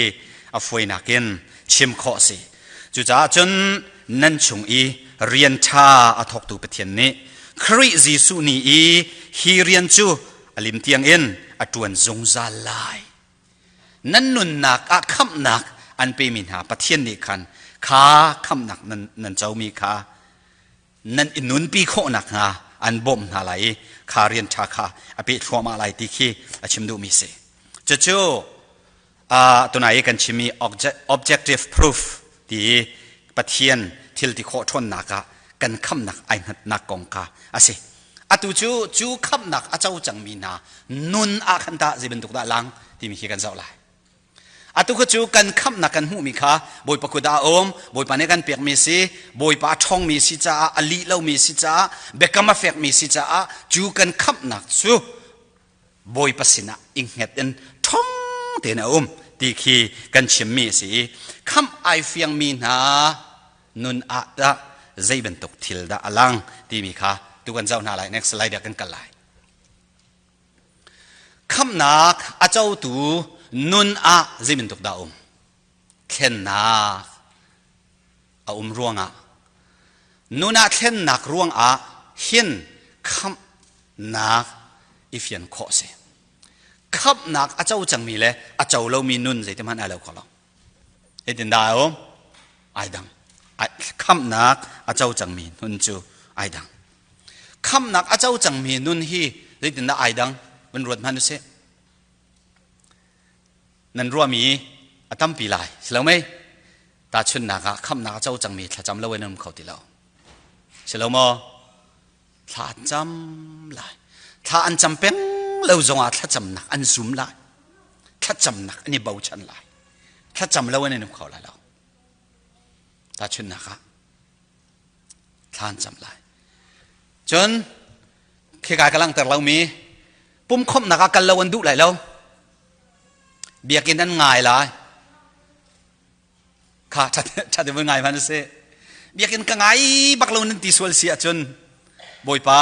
a fawinak in chim khawh si. Cucaah cun nan chung i rian ṭha a thawktu Pathian nih Khrih Jesuh ni i hi rian cu a lim tiangin a ṭuan zungzal lai. Nan nunnak ah khamhnak an pemi hna Pathian nih khan kha khamhnak nan, nan comi kha nan i nunpi khawh nakhnga an bawmh hna lai i kha rian ṭha kha a peh thluahmah lai ti khi a chim duhmi si. Cucu uh, tunai i kan chimmi objective proof ti i Pathian thil ti khawh ṭhawnnak ah kan khamnak ai hngatnak kong kha a si. Atu cu cu khamnak a co cangmi hna nun ah khan tah zei bantuk dah lang timi khi kan zoh lai. Atu kha cu kan khamhnak kan hmuhmi kha Bawipa kut ah a um, Bawipa nih kan pekmi si, Bawipa a ṭhawngmi si caah, a lih lomi si caah, biakam a fekmi si caah cu kan khamhnak cu Bawipa sinah i hnget in ṭhawng tein a um ti khi kan chimmi a si i khamh ai fiangmi hna nun ah dah zei bantuk thil dah a lang timi kha tu kan zoh hna lai. Next slide ah kan kal lai. Khamhnak a cotu nun ah zei bantuk dah um? Thlennak a um ruangah nun ah thlennak ruangah hin khamhnak i fian khawh si. Khamhnak a co cangmi le a co lomi nun zeitihmanh ai lo kho lo. Zeitindah a um? Ai dang. Khamhnak a co cangmi nun cu ai dang. Khamhnak a co cangmi nun hi zeitindah ai dang? Van ruat hmanh usih. Nan ruahmi a tampi lai. Si lo mei? Tahchunhnak ah khamhnak a co cangmi thlacam lo in an um kho ti lo. Si lo maw? Thla an cam lai. Thla an cam peng lo zongah thlacamnak an zum lai. Thlacamnak an i bochan lai. Thlacam lo in an um kho lai lo. Tahchunhnak ah thla an cam lai. Cun khikai ka langhter lomi pumkhawmhnak ah kal lo an duh lai lo. Biakinn an ngai lai. Kha ṭha te ngai hmanh si. Biakinn ka ngai bak lo nan ti sual si ahcun Bawipa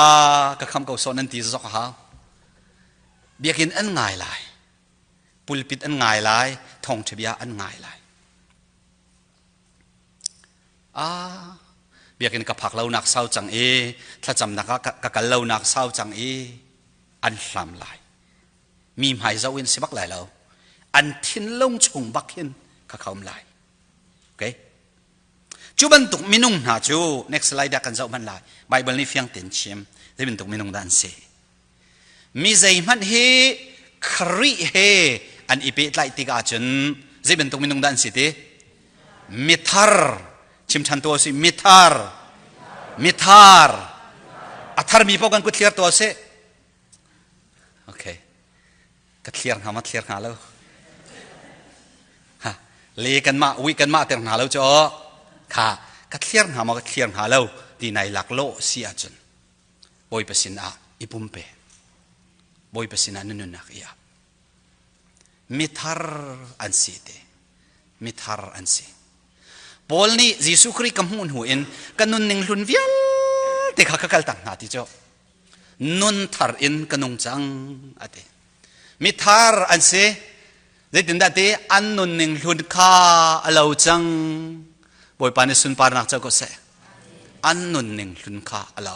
ka kham ko sawh nan ti zok a hau. Biakinn an ngai lai. Pulpit an ngai lai. Thawngṭha bia an ngai lai. Ah, biakinn ka phak lonak sau cang i thlacamnak ah ka kal lonak sau cang i an hlam lai. Mi hmai zoh in si bak lai lo. An thinlung chung bak hin ka khom lai. Okay? Cu bantuk minung hna cu next slide ah kan zoh hmanh lai. Bible nih fiang tein chim. Zei bantuk minung dah an si? Mi zeihmanh hi Khrih he an i pehtlaih tik ahcun zei bantuk minung dah an si ti? Mithar. Chim ṭhan tuah usih. Mithar. Mithar. A tharmi paoh kan kut thliar tuah usih. Okay. Ka thliar hnga ma thliar hnga lo. Ha. Le kanmah ui kanmah ter hna lo cu kha ka thliar hnga ma ka thliar hnga lo ti nai lak lo si ahcun Bawipa sinah i pumpe. Bawipa sinah na nunnak i ap. Mithar an si te. Mithar an si. Paul nih Jesuh Khrih ka hmuh hnu in ka nunning hlun vialte kha ka kal tak hna ti cu nun thar in ka nung cang a ti. Mithar an si. Zeitindah ti an nunning hlun kha a lo cang. Bawipa nih sunparnak co ko seh. An nunning hlun kha a lo.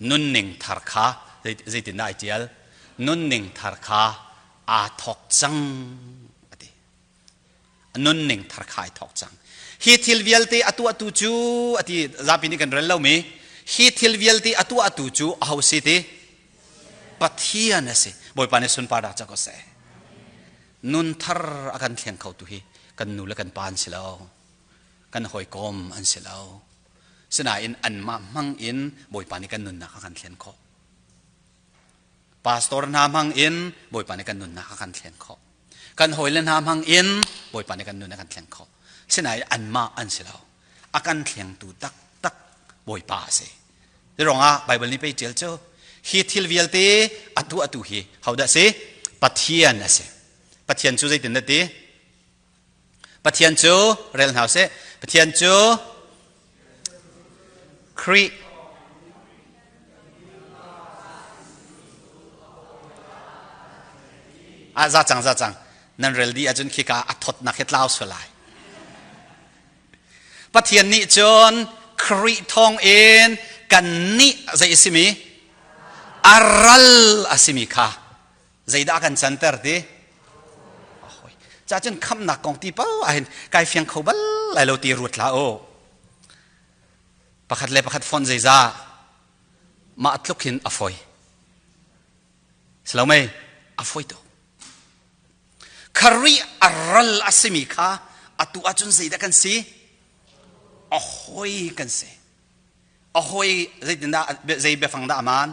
Nunning thar kha zeitindah ai tial? Nunning thar kha aa thawk cang a ti. Nunning thar kha ai thawk cang. Hi thil vialte a tuahtu cu a ti zapi nih kan rel lomi hi thil vialte a tuahtu cu aho si ti? Pathian a si. Bawipa nih sunparnak ca ko seh. Nun thar a kan thleng kho tu hi kan nu le kan pa an si lo. Kan hawikom an si lo. Sinain anmah hmang in Bawipa nih kan nunnak a kan thlen khawh. Pastor hna hmang in Bawipa nih kan nunnak a kan thlen khawh. Kan hawile hna hmang in Bawipa nih kan nun a kan thleng khawh. Sinain anmah an si lo. A kan thlengtu taktak Bawipa a si. Hi ruangah Baibal nih pei ṭial cu hi thil vialte a tuahtu hi hodah si? Pathian a si. Pathian cu zeitin dah ti? Pathian cu rel hna usih. Pathian cu Khrih Ah za cang za cang nan rel dih ahcun khika a thawtnak hi tlau sual lai. Pathian nih cun Khrih thawng in kannih zei a simi a ral a simi kha zeidah a kan canter ti cacun khamnak kong ti pau ahhin kai fiang kho bal lai lo ti ruat hlah u pakhat le pakhat fon zeizah mah tluk hin a foi silo mei a foi tuk Khrih a ral a simi kha atu ahcun zeidah kan si a hoi kan si a hoi zeitindah zei biafang dah aman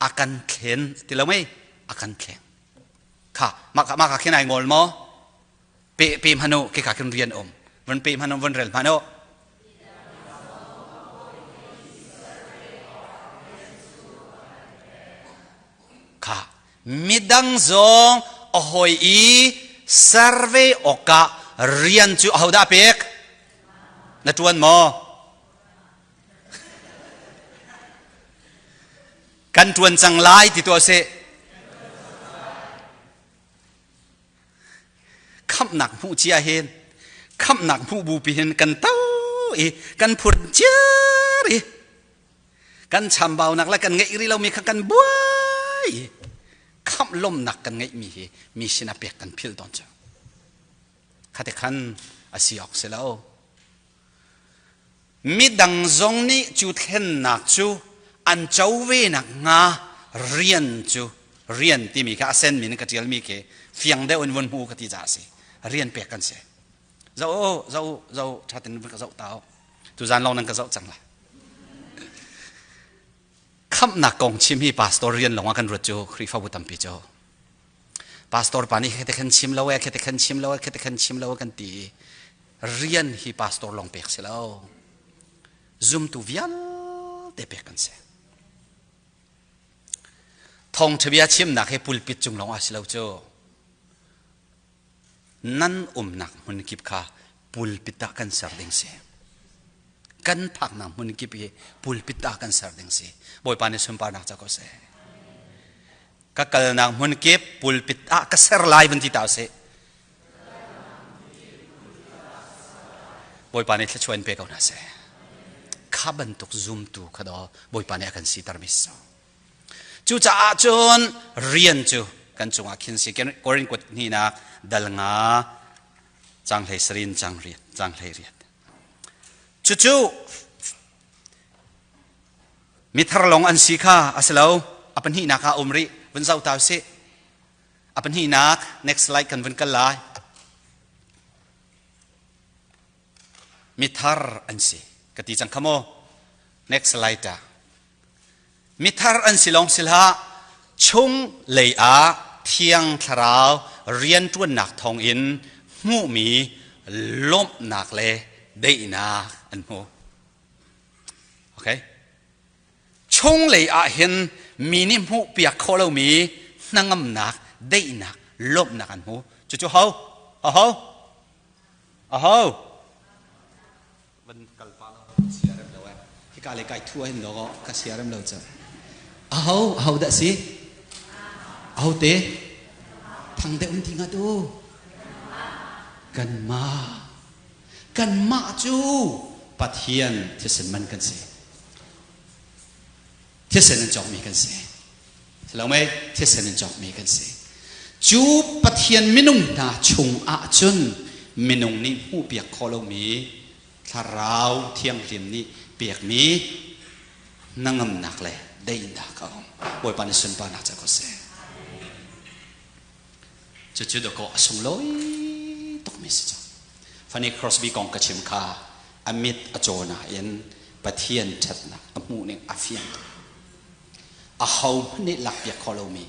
a kan thlen ti lo mei a kan thleng kha mah ka khin ai ngol maw pe pe hmanu ke ka khin rian um von pe hmanu von rel hmanu kha midang zong a hoi i survey awkah rian cu ahodah pek na tuan maw Kan ṭuan cang lai ti tuah sih. Khamhnak hmuh cia hin khamhnak hmuh bupi hin kan to i kan phur ciar i kan chambaunak le kan ngeih rih lomi kha kan buai i khamh lawmnak kan ngeihmi hi mi sinah pek kan philh tawn cu khate khan a si awk si lo Midang zong nih cu thlennak cu an co ve nakhnga rian cu rian timi kha a sen min in ka ṭialmi khi fiang deuh in vun hmu ka ti caah a si. Rian pek kan si. Zoh zoh zoh ṭhatin vun ka zoh ta u. Tuzan lawng nan ka zoh cang lai. Khamhnak kong chim hi pastor rian lawng ah kan ruat cu Khrihfabu tampi cu. Pastor pa nih khete khan chim lo e, khete khan chim lo e, khete khan chim lo e kan ti i rian hi pastor lawng pek si lo zumtu vialte pek kan si thawngṭha bia chimnak hi pulpit cung lawng ah si lo cu nan umnak hmun kip kha pulpit ah kan ser ding si kan phaknak hmun kip hi pulpit ah kan ser ding si bawipa nih sunparnak ca ko seh ka kalnak hmun kip pulpit ah ka ser lai van ti ta usih Bawipa nih thluachuah in pe ko hna seh. Kha bantuk zumtu kha daw Bawipa nih a kan siter mi si. Cucaah cun rian cu kan cungah khin si. Korin kut hnihnak dal nga cang hlei sarin cang riat cang hlei riat. Cucu mithar lawng an si kha a si lo. A pahnihnak ah um rih. Vun zoh ta usih. A pahnihnak, next slide kan vun kal lai. Mithar an si. Ka ti cang kha maw? Next slide ah. Mithar an si lawng si hlah, chung lei ah Thiang Thlarau rianṭuannak thawngin hmuhmi lawmhnak le daihnak an hmu. Okay? Chunglei ah hin mi nih hmuhpiak khawh lomi hnangamnak, daihnak, lawmhnak an hmu. Cucu ho? Aho? Aho? Van kal pa lo sia rem lo eh. Hika le kai thu hin lo ka sia rem lo cu. Aho? Aho dah si? Aho te? Thang deuh in ti ngat u. Kanmah. Kanmah cu Pathian thisen man kan si. Thisen in cawkmi kan si. Silo mei thisen in cawkmi kan si. Cu Pathian minung hna chung ahcun minung nih hmuhpiak khawh lomi thlarau thianghlim nih pekmi hnangamnak le daihnak a um. Bawipa nih sunparnak ca ko seh. Cucu dawkaw a sunglawi tukmi si cang. Fanny Crosby kong ka chim kha a mit a caw nain Pathian ṭhatnak a hmuh ning a fiang tuk. Ahohmanh nih lakpiak khawh lomi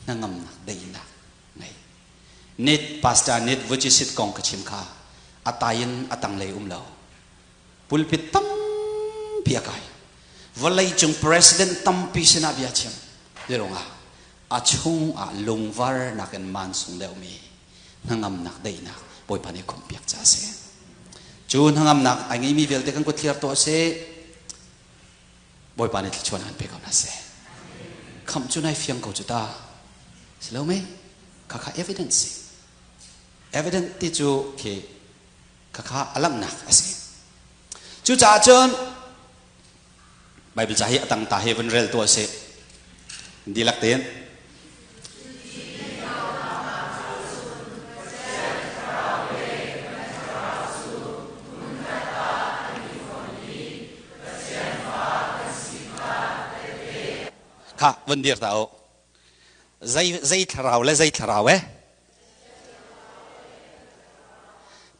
hnangamnak daihnak ngei. Nit Pastor Nit Vucisit kong ka chim kha a tai in a tanglei um lo. Pulpit tampi a kai. Vawleicung president tampi sinah bia chim. Zeiruangah a chungah lungvar nakin mansung deuhmi hnangamnak daihnak Bawipa nih khumpiak ca a si. Cu hnangamnak ai ngeimi vialte kan kut thliar tuah sih. Bawipa nih thluachuah an pe ko hna seh. Khamh cu nai fiang ko cu ta. Si lo mei? Khakha evidence si. Evidence ti cu khi khakha a langhnak a si. Cucaah cun Bible ca hi a tang ta hi vun rel tuah sih. Dihlak tein. Kha vun dir ta u. Zei zei thlarau le zei thlarau eh?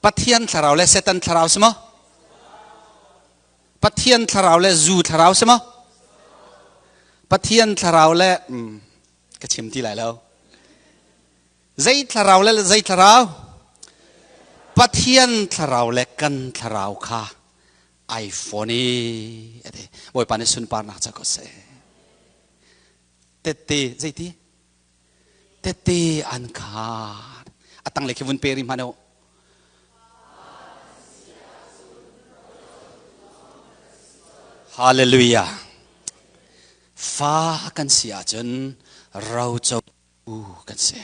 Pathian thlarau le Satan thlarau si maw? Pathian thlarau le zu thlarau si maw? Pathian thlarau le ka chim ti lai lo. Zei thlarau le zei thlarau? Pathian thlarau le kan thlarau kha ai fawn i ati. Bawipa nih sunparnak ca ko seh. Tette zeiti? Tette an khaan. A tanglei khi vun pe rih hmanh u. Hallelujah. Fa kan si ahcun roco kan si.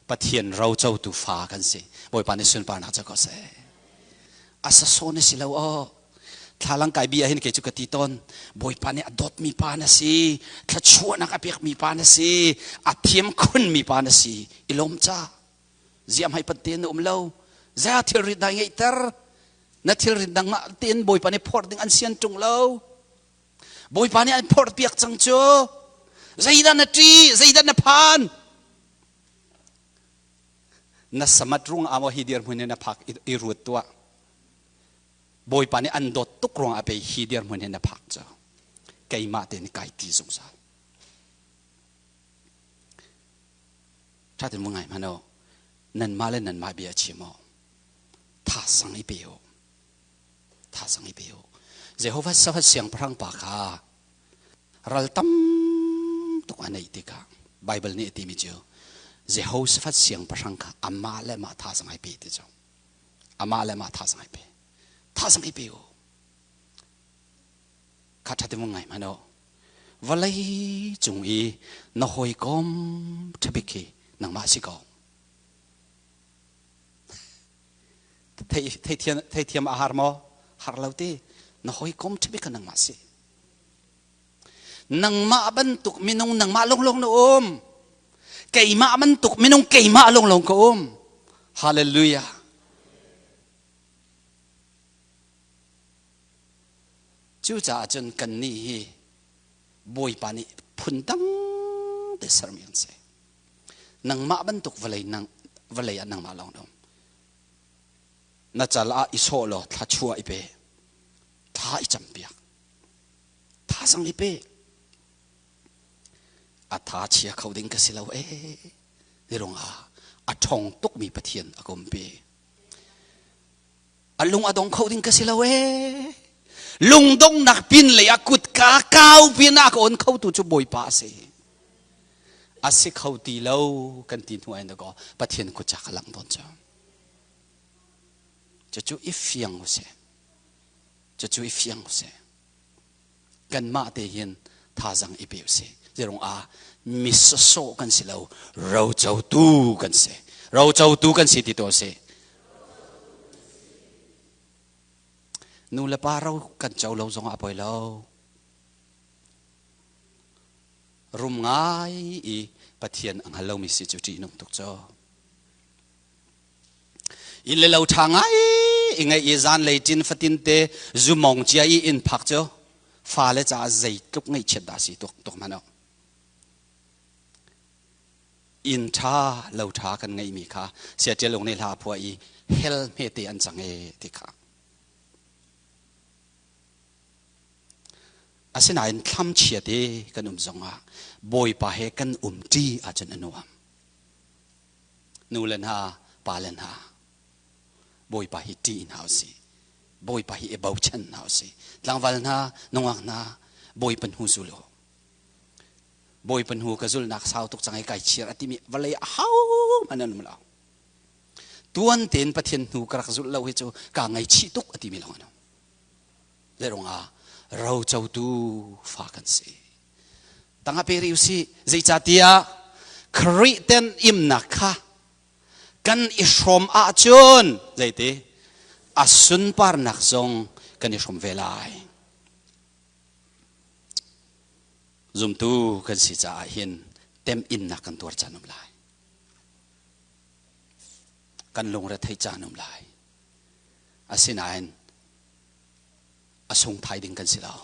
Pathian rocotu fa kan si. Bawipa nih sunparnak ca ko seh. A sasawn a si lo aw. Thlalang kai bi ahhin kei cu ka ti tawn. Bawipa nih a dawtmi pa na si. Thluachuahnak a pekmi pa na si. A thiam khunmi pa na si. I lawm ca. Ziam hai pan tein na um lo. Zia thilrit dai ngeihter. Na thilrit dang mah tein Bawipa nih phorh ding an sian ṭung lo. Bawipa nih an phorhpiak cang cu. Zeidah na ṭih? Zeidah na phan? Na samat rung ah maw hi dirhmun in na phak i ruat tuah. Bawipa nih an dawt tuk ruang ah pei hi dirhmun hin na phak cu. Keimah tein kai ti zungzal. Ṭha tein ngai hmanh u. Nanmah le nanmah bia chim u. Thazang i pe u. Thazang i pe u. Jehovah sabat siangpahrang pa kha ral tam tuk a neih tikah Bible nih a timi cu Jehoshaphat siangpahrang kha amah le amah thazang ai pe ti cu. Amah le amah thazang ai pe. Thazang i pe u. Kha ṭha te ngai hmanh u. Vawlei cung i na hawikom ṭhabik hi nangmah si ko. Theithiam a har maw? Har lo ti. Na hawikom ṭhabik kha nangmah si. Nangmah bantuk minung nangmah lawnglawng na um. Keimah bantuk minung keimah lawnglawng ka um. Hallelujah. Cucaah cun kannih hi Bawipa nih phun dang te sermi an si. Nangmah bantuk vawlei nang vawlei ah nangmah lawng na um. Na cal ah i sawh law thluachuah i pe. Thla i campiak. Thazang i pe. A tha chia kho ding ka si lo ee. Ni rung ah a ṭhawng tukmi Pathian a ka umpi. A lung a dong kho ding ka si lo ee. Lungdongnak pin lei ah kutka kau pin ah ka on kho tu cu Bawipa a si. A si kho ti lo kan ti hnu ai ko Pathian kutca ka lang tawn cu. Cucu i fiang u sih. Cucu i fiang u sih. Kanmah te hin thazang i pe u sih. Zirung ah mi sawsawh kan si lo, rocotu kan si. Rocotu kan si ti to si. Nu le pa ro kan co lo zong ah a poi lo. Rum ngai i Pathian a hngal lomi si cu ṭihnung tuk cu. Inn le lo ṭha ngai i ngeih i zanlei ṭin fatin te zumong cia i inn phak cu fale caah zeitluk ngaihchiat dah si tuk tuk hmanh awk. Inn ṭha lo ṭha kan ngeihmi kha Seattle lung nih hla a phuah i hell hmete an cang e ti kha. Asinain thlamchia te kan um zongah Bawipa he kan umṭi ahcun a nuam. Nu le hna, pa le hna, Bawipa hi ṭih hna usih. Bawipa hi i bochan hna usih. Tlangval hna, nungak hna, Bawipa hnu zul u. Bawipa hnu ka zulnak sau tuk cang i kai chir a timi vawlei a hau hmanh an um lo. Tuan tein Pathian hnu ka rak zulh lo hi cu kaa ngaihchih tuk a timi lawng an um. Zeirung ah rocotu fa kan si. Tangah pe rih usih. Zeicahtiah Khrih ten imnak kha kan i hrawm ahcun zeiti a sunparnak zong kan i hrawm ve lai. Zumtu kan si caah hin temhinnak kan tuar caan um lai. Kan lungre theih caan um lai. Asinain a sungthai ding kan si lo.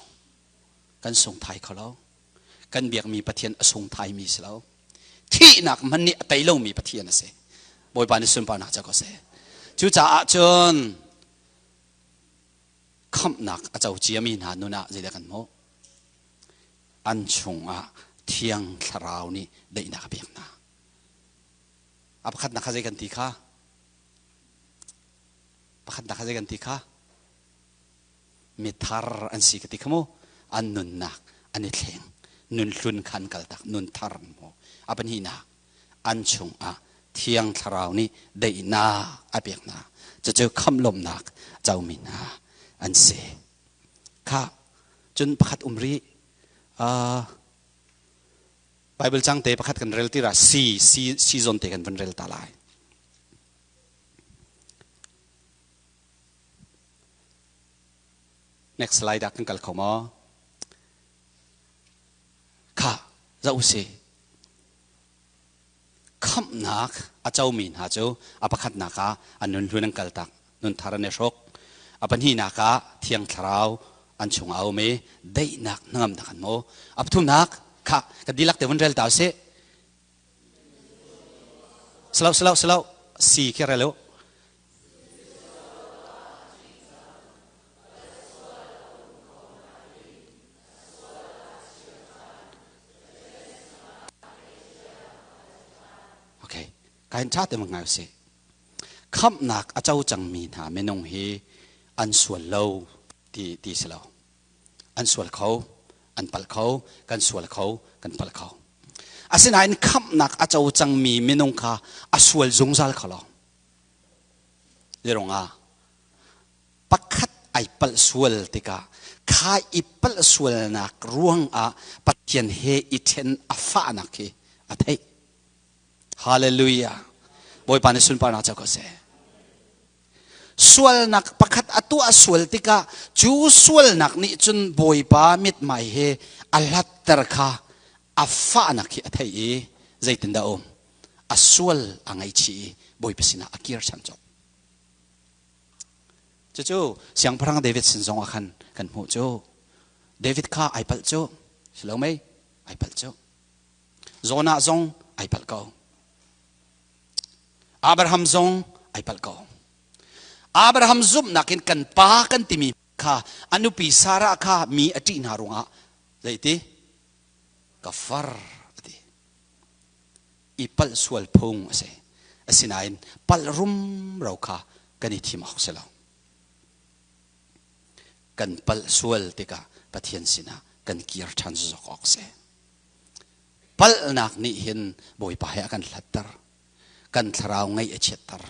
Kan sungthai kho lo. Kan biakmi Pathian a sungthaimi si lo. Thihnak hmanh nih a tei lomi Pathian a si. Bawipa nih sunparnak ca ko seh. Cucaah cun khamhnak a co ciami hna nun ah zeidah kan hmuh? An chungah Thiang Thlarau nih daihnak a pek hna. A pakhatnak kha zei kan ti kha? Pakhatnak kha zei kan ti kha? Mithar an si ka ti kha mu. An nunnak an i thleng. Nun hlun kha an kaltak. Nun thar an hmu. A pahnihnak, an chungah Thiang Thlarau nih daihnak a pek hna. Cucu khamh lawmhnak comi hna an si. Kha cun pakhat um rih. Bible cang te pakhat kan rel tira si si si zawn te kan van rel ta lai. Next slide ah kan kal kho maw? Kha zoh usih. Khamhnak a comi hna cu a pakhatnak ah an nun hlun an kaltak, nun thar an i hruk. A pahnihnak ah Thiang Thlarau an chungah a um i daihnak hnangamnak an hmu. A pathumnak kha ka dihlak te vun rel ta usih. Silo, silo, silo, si khi rel u. Okay, kain ṭha te ngai usih. Khamhnak a co cangmi hna minung hi an sual lo ti ti si lo. An sual kho, an palh kho, kan sual kho, kan palh kho. Asinain khamhnak a co cangmi minung kha a sual zungzal kho lo. Zerong ah pakhat ai palh sual tikah kha i palh sualnak ruangah Pathian he i ṭhen a fahnak hi a theih. Hallelujah. Bawipa nih sunparnak co ko seh. Sualnak pakhat a tuah sual tikah cu sualnak nih cun Bawipa mithmai he a hlatter kha a fahnak hi a theih i zeitindah um a sual a ngaihchih i Bawipa sinah a kir ṭhan colh. Cucu Siangpahrang David sin zong ah khan kan hmuh cu. David kha ai palh cu. Si lo mei? Ai palh cu. Jonah zong ai palh ko. Abraham zong ai palh ko. Abraham zumhnak in kan pa kan timi kha a nupi Sarah kha mi a ṭih hna ruangah zeiti ka far a ti. I palh sual phung a si. Asinain palh rumro kha kan i thim awk si lo. Kan palh sual tikah Pathian sinah kan kir ṭhan zok awk si. Palhnak nih hin Bawipa he a kan hlatter. Kan thlarau ngaih a chiatter.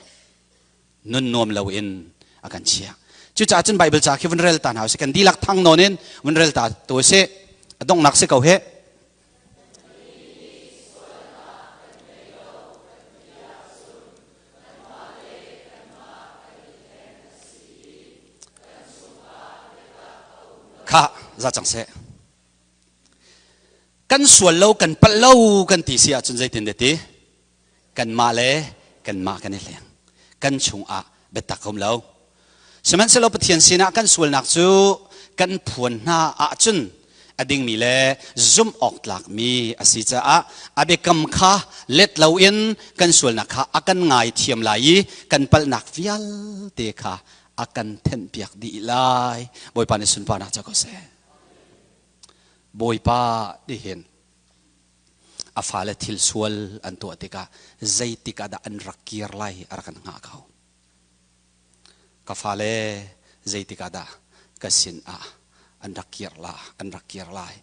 Nun nuam loin a kan chiah. Cucaah cun Bible ca khi vun rel ta hna usih. Kan dihlak thang nawn in vun rel ta tu usih. A donghnak si ko hih. Kha za cang seh. Kan sual lo, kan palh lo kan ti si ahcun zeitin dah ti? Kanmah le kanmah kan i hleng. Kan chungah biatak um lo. Sihmanhsehlaw Pathian sinah kan sualnak cu kan phuan hna ahcun a dingmi le zumh awk tlakmi a si caah a biakam kha let loin kan sualnak kha a kan ngaithiam lai i kan palhnak vialte kha a kan thenhpiak dih lai. Bawipa nih sunparnak co ko seh. Bawipa nih hin a fale thil sual an tuah tikah zeitik ah dah an rak kir lai a rak kan hngah ko. Ka fale zeitik ah dah ka sin ah an rak kir la an rak kir lai.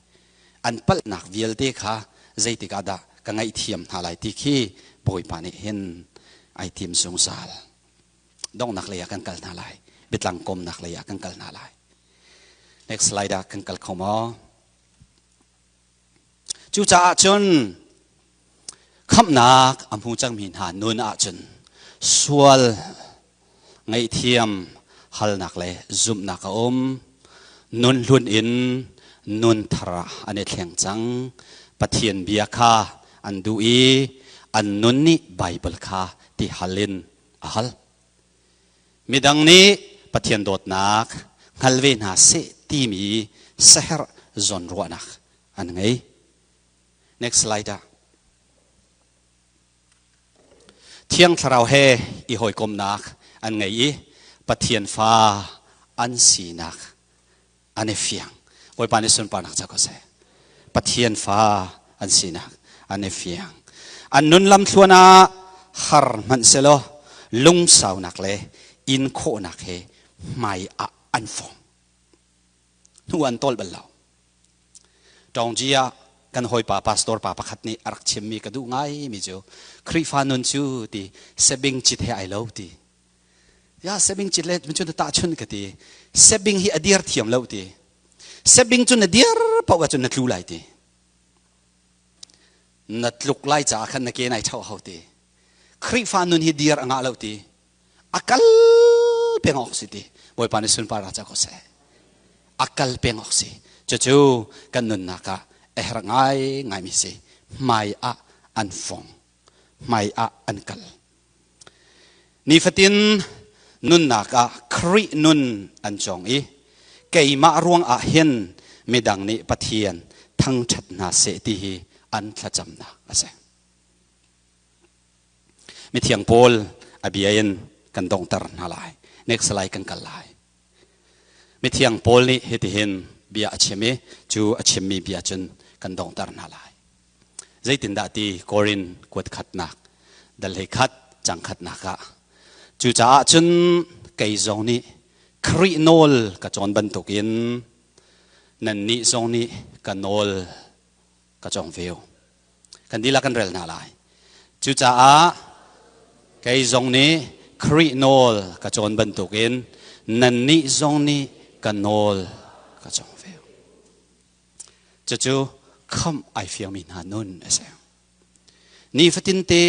An palhnak vialte kha zeitik ah dah ka ngaihthiam hna lai ti khi Bawipa nih hin ai tim zungzal. Donghnak lei ah kan kal hna lai. Biatlang kawmnak lei ah kan kal hna lai. Next slide ah kan kal kho maw? Cucaah cun khamhnak a hmu cangmi hna nun ahcun sual ngaihthiam halnak le zumhnak a um. Nun hlun in nun thar ah an i thleng cang. Pathian bia kha an duh i an nun nih Baibal kha ti hal in a hal. Midang nih Pathian dawtnak hngal ve hna seh timi saherh zawnruahnak an ngei. Next slide ah. Thiang Thlarau he i hawikomhnak an ngei i Pathian fa an sinak an i fiang. Bawipa nih sunparnak ca ko seh. Pathian fa an sinak an i fiang. An nun lamthluan ah har hmanh selaw lungsaunak le in khawhnak he hmai ah an fong. Hnu an tawl bal lo. Tawngji ah kan hawipa pastor pa pakhat nih a rak chimmi ka duh ngai mi cu Khrihfa nun cu ti sebing cit he ai lo ti. Ya sebing cit le cun tahchun ka ti. Sebing hi a dir thiam lo ti. Sebing cu na dir paoh ahcun na tlu lai ti. Na tluk lai caah khan na ke nai ṭhau hau ti. Khrihfa nun hi dir a ngah lo ti. A kal peng awk si ti. Bawipa nih sunpar ra ca ko seh. A kal peng awk si. Cucu kan nunnak ah a herh ngai ngaimi si. Hmai ah an fong. Hmai ah an kal. Nifatin nunnak ah Khrih nun an cawng i keimah ruang ah hin midang nih Pathian thangṭhat hna seh ti hi an thlacamnak a si. Mithiang Paul a bia in kan donghter hna lai. Next lai kan kal lai. Mithiang Paul nih hitihin bia a chim i cu a chimmi bia cun kan donghter hna lai. Zeitindah ti Korin kuat khatnak dal hlei khat cang khatnak ah cucaah cun kei zong nih Khrih nawl ka cawn bantukin nannih zong nih ka nawl ka cawng ve u. Kan dihlak kan rel hna lai. Cucaah kei zong nih Khrih nawl ka cawn bantukin nannih zong nih ka nawl ka cawng ve u. Cucu khamh ai fiangmi hna nun a si. Nifatin te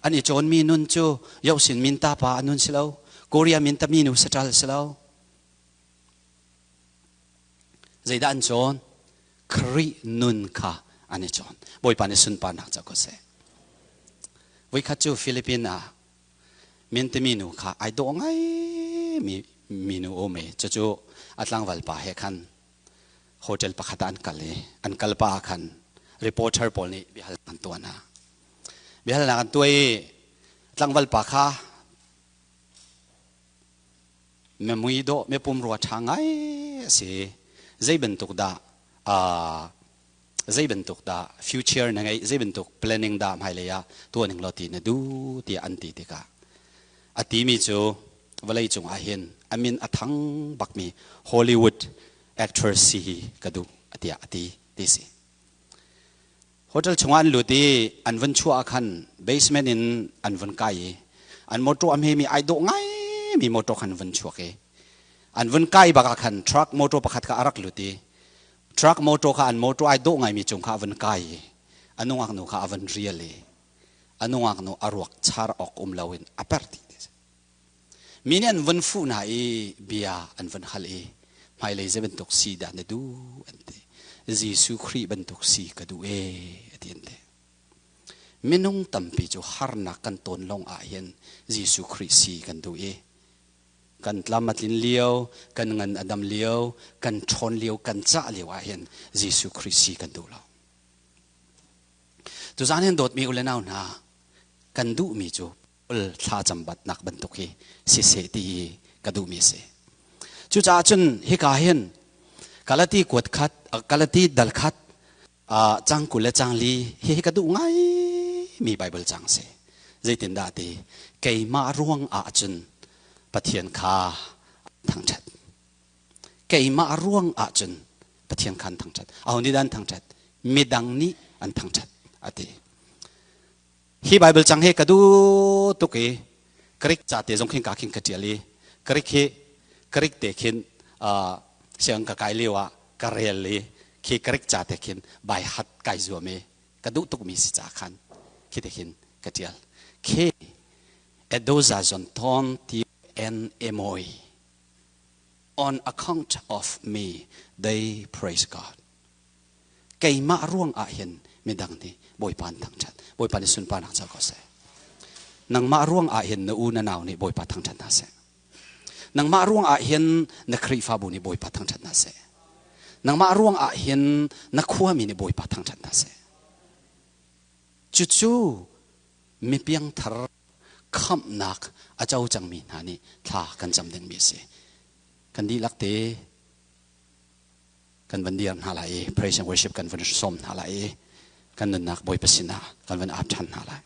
an i cawnmi nun cu Yosin minta pa a nun si lo, Korea minta minu saṭal si lo. Zeidah an cawn? Khrih nun kha an i cawn. Bawipa nih sunparnak co ko seh. Voikhat cu Philippines ah mintimi nu kha ai dawh ngai mi minu um i cucu a tlangval pa he khan hotel pakhat ah an kal i an kal pa ah khan reporter pawl nih biahal an tuah hna. Biahalnak an tuah i tlangval pa kha me mui dawh me pumrua ṭha ngai a si. Zei bantuk dah zei bantuk dah future na ngeih zei bantuk planning dah hmailei ah tuah ning law ti na duh tiah an ti tikah a timi cu vawlei cung ah hin a min a thang bakmi Hollywood actor si hi ka duh tiah a ti ti si. Hotel chungah an lut i an vun chuah ah khan basement in an vun kai i an motor a hmemi ai dawh ngaimi motor khan vun chuak i an vun kai bak ah khan truck motor pakhat kha a rak lut i truck motor kha an motor ai dawh ngaimi cung kha a vun kai i a nungak nu kha a vun rial i a nungak nu a ruak char awk um loin a per dih. Mi nih an vun fuh hna i bia an vun hal i hmailei zei bantuk si dah na duh an ti. Jesuh Khrih bantuk si ka duh ee a ti an ti. Minung tampi cu harnak kan tawn lawng ah hin Jesuh Khrih si kan duh i kan tlam a tlin lio, kan ngan a dam lio, kan ṭhawn lio, kan cah lio ah hin Jesuh Khrih si kan duh lo. Tuzaan hin dawtmi u le nau hna, kan duhmi cu Paul thlacam batnak bantuk hi siseh ti hi ka duhmi a si. Cucaah cun hika hin Galati kuat khat, Galati dal khat, cang 20 le cang 4 hi ka duh ngai mi Bible cang si. Zeitindah ti keimah ruang ah cun Pathian kha thangṭhat. Keimah ruang ah cun Pathian kha an thangṭhat. Aho nih dah an thangṭhat? Midang nih an thangṭhat a ti. Hi Bible cang hi ka duh tuk i Greek ca te zong khin ka khin ka ṭial i Greek hi Greek te khin siang ka kai lio ah ka rel i khi Greek ca te khin bai hat kai zuam i ka duh tukmi si ca khan khi te khin ka ṭial. Khi edoza zon ton ti en emoi on account of me they praise God. Keimah ruang ah hin midang nih Bawipa an thangṭhat. Bawipa nih sunparnak co ko seh. Nangmah ruang ah hin na u na nau nih Bawipa thangṭhat hna seh. Nangmah ruang ah hin na Khrihfabu nih Bawipa thangṭhat hna seh. Nangmah ruang ah hin na khuami nih Bawipa thangṭhat hna seh. Cucu mi piangthar khamhnak a co cangmi hna nih thla kan cam dingmi a si. Kan dihlak te kan van dir hna lai i praise and worship kan van sawm hna lai i kan nunnak Bawipa sinah kan van ap ṭhan hna lai.